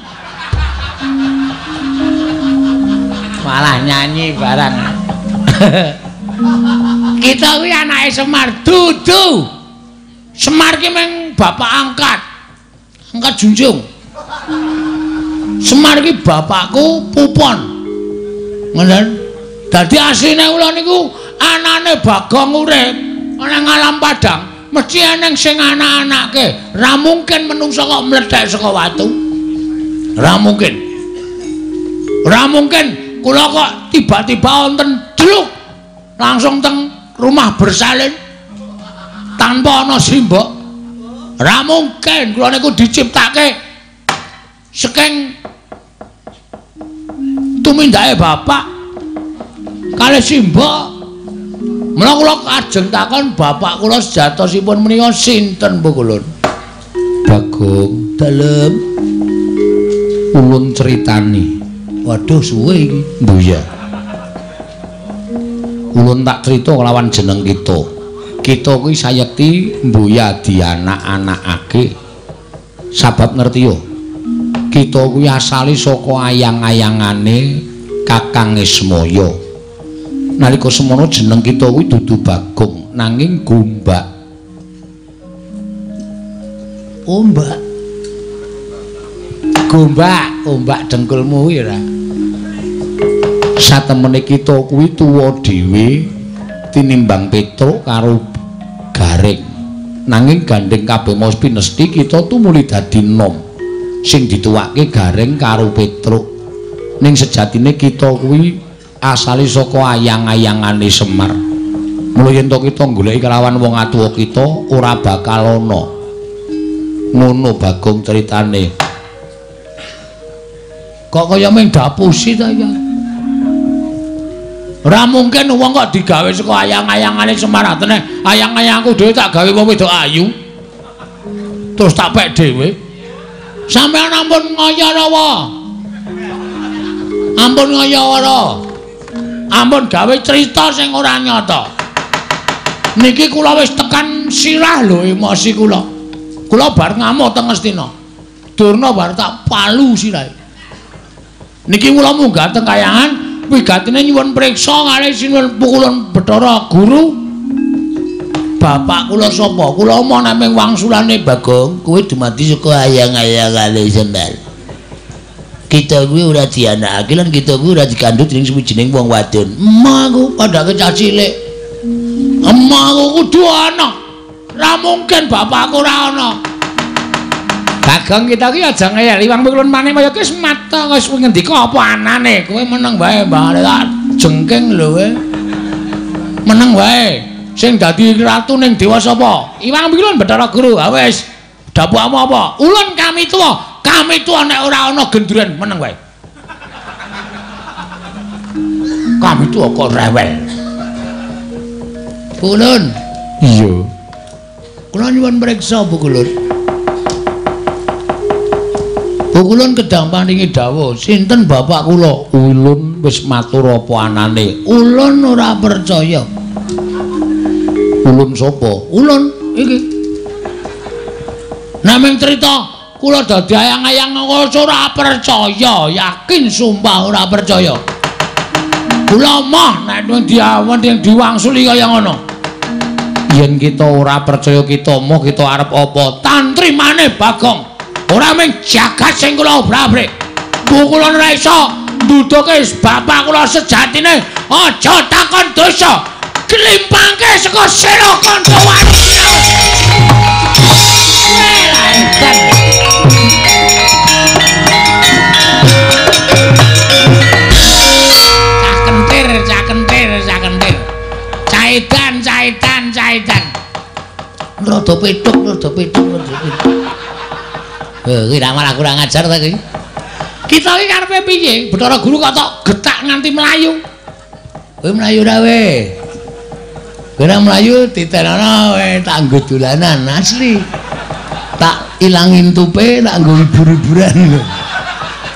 Malah nyanyi barang. Kita kuwi anake Semar dudu. Semar ki meng bapak angkat. Angkat junjung. Semar ki bapakku Pupon. Ngoten. Dadi asline kula niku anane Bagong urip ana ngalam padang, mesti eneng sing anak-anake. Ra mungkin menungsa kok mlethek saka watu. Ra mungkin. Ra mungkin kula kok tiba-tiba wonten dluk langsung teng rumah bersalin tanpa ana simbok. Ra mungkin kula niku diciptake saking tumindake bapak kalih simbok. Mula kula ajeng takon bapak kula sejatosipun menika sinten Pukulun? Bagong dalem ulun critani. Waduh suwe iki. Mbuya. Ulun tak crita kelawan jeneng kita. Kita kuwi sayekti mbuya dianak-anakake. Sabab ngerti yo. Kita kuwi asale saka ayang-ayangane Kakang Ismaya. Nalika semono jeneng kita kuwi dudu Bagong nanging Gombak. Ombak. Gombak, ombak dengkulmu kuwi ora. Satemene kita kuwi tuwa dhewe tinimbang Petruk karo Gareng. Nanging gandeng kabeh mau pinesti kita tumuli dadi nom sing dituwake Gareng karo Petruk. Ning sejatine kita kuwi asale saka ayang-ayangane Semar. Mula yen to kita goleki kelawan wong atuwa kita ora bakal ana. Ngono Bagong critane. Kok kaya mung dapusi ta ya? Ora mungkin wong kok digawe saka ayang-ayangane Semar. Atene ayang-ayangku dhewe tak gawe wong wedok ayu. Terus tak pek dhewe. Sampeyan ampun ngaya rawa. Ampun ngaya ora. Ampun gawe cerita sing ora nyata. Niki kula wis tekan sirah lho emosi kula. Kula bar ngamuk teng Ngastina. Durna bar tak palu sirahe. Niki kula munggah teng kayangan wigatine nyuwun priksa kalih sinuwun Pukulun Bathara Guru. Bapak kula sapa? Kula moh naming wangsulane Bagong, kuwi dumadi saka ayang-ayangane Semar. Kita kuwi ora dianakake lan kita kuwi ora dikandhut dening suwijining wong wadon. Emah aku padake cah cilik. Emah aku kudu ana. Ora mungkin bapakku ora ana. Bagong kita ki aja ngeyel Iwang Pukulun Manikmaya ki wis mata wis ngendika apa anane. Kowe meneng wae Mbah tak jengking lho kowe. Meneng wae. Sing dadi ratu ning dewa sapa? Iwang Pukulun Bathara Guru. Ha wis. Dapukmu apa? Ulun kami tuwa. Kami tuwa nek ora ana gendruwen meneng wae. Kami tuwa kok rewel. Pukulun. Iya. Kula nyuwun priksa Pukulun. Pukulun kedang paringi dawuh, sinten bapak kula? Ulun wis matur apa anane. Ulun ora percaya. Ulun sapa? Ulun iki. Naming crita kula dadi ayang-ayang ora percaya, yakin sumpah ora percaya. Kula moh nek diawen diwangsuli kaya ngono. Yen kita ora percaya kita moh kita arep apa? Tantri maneh Bagong. Ora mung jagat sing kula obrak-abrik. Kula ora iso nduduke bapak kula sejatine. Aja takon dosa. Klimpangke saka sira kanca wani. Cah kentir, cah kentir, cah kentir. Caidan, caidan, caidan. Rada petuk, rada petuk, rada petuk. Kuwi malah kurang ajar ta kuwi. Kita iki karepe piye? Bathara Guru kok tok getak nganti mlayu. Kowe mlayu ra we? Kowe ra mlayu ditenono we tak nggo dolanan asli. Tak ilangin tupe tak nggo hibur-hiburan lho.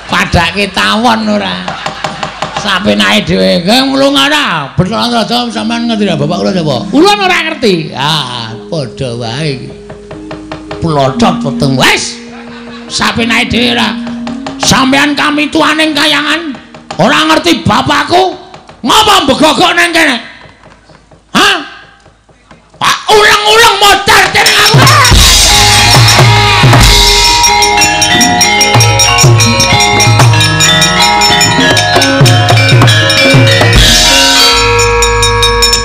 Padake tawon ora. Sapenake dhewe. Kowe mlunga ora? Bathara Raja sampean ngerti ra bapak kula sapa? Ulun ora ngerti. Ah, padha wae iki. Plocot weteng wis. Sapenake dhewe ora. Sampean kami tuaning kayangan Ora ngerti bapakku ngapa mbegogok nang kene? Hah? Pak ulang-ulang modar dening aku.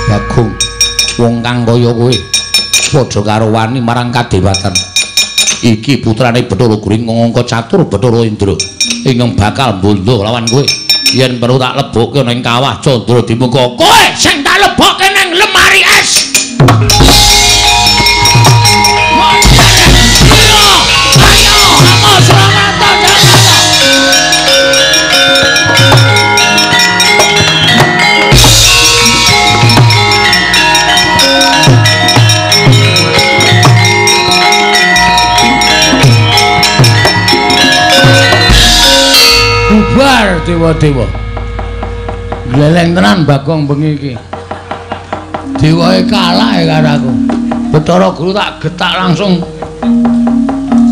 Bagong, wong kang kaya kowe padha karo wani marang kadewatan. Iki putrane Bathara Guru ngangka catur Bathara Indra ingkang bakal mbondo lawan kowe. Yen perlu tak lebokke ning kawah Candra Dimuka, kowe sing tak lebokke ning lemari es. Ayo, ayo, Suramarta, Jakarta. Bubar dewa-dewa. Gleleng tenan Bagong bengi iki. Dewae kalah ya karo aku. Bathara Guru tak getak langsung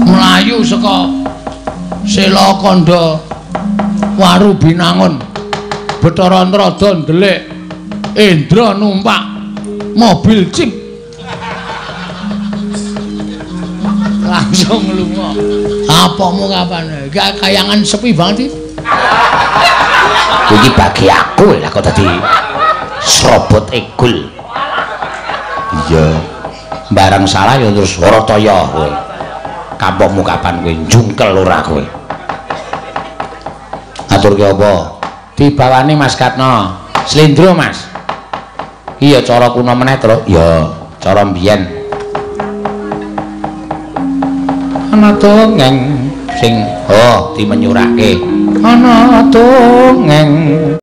mlayu saka Sela Kandha Waru Binangun. Bathara Antrada ndelik Indra numpak mobil jeep. Langsung lunga. Apamu kapan? Kayangan sepi banget iki. Iki bagi aku lah kok dadi serobot egul. Iya. Barang salah ya terus ora toya kowe. Kapokmu kapan kowe njungkel ora kowe? Aturke apa? Dibawani Mas Katno. Slendro Mas. Iya cara kuno meneh, Truk. Ya, cara mbiyen. Ana dongeng sing oh dimenyurake. Ana dongeng.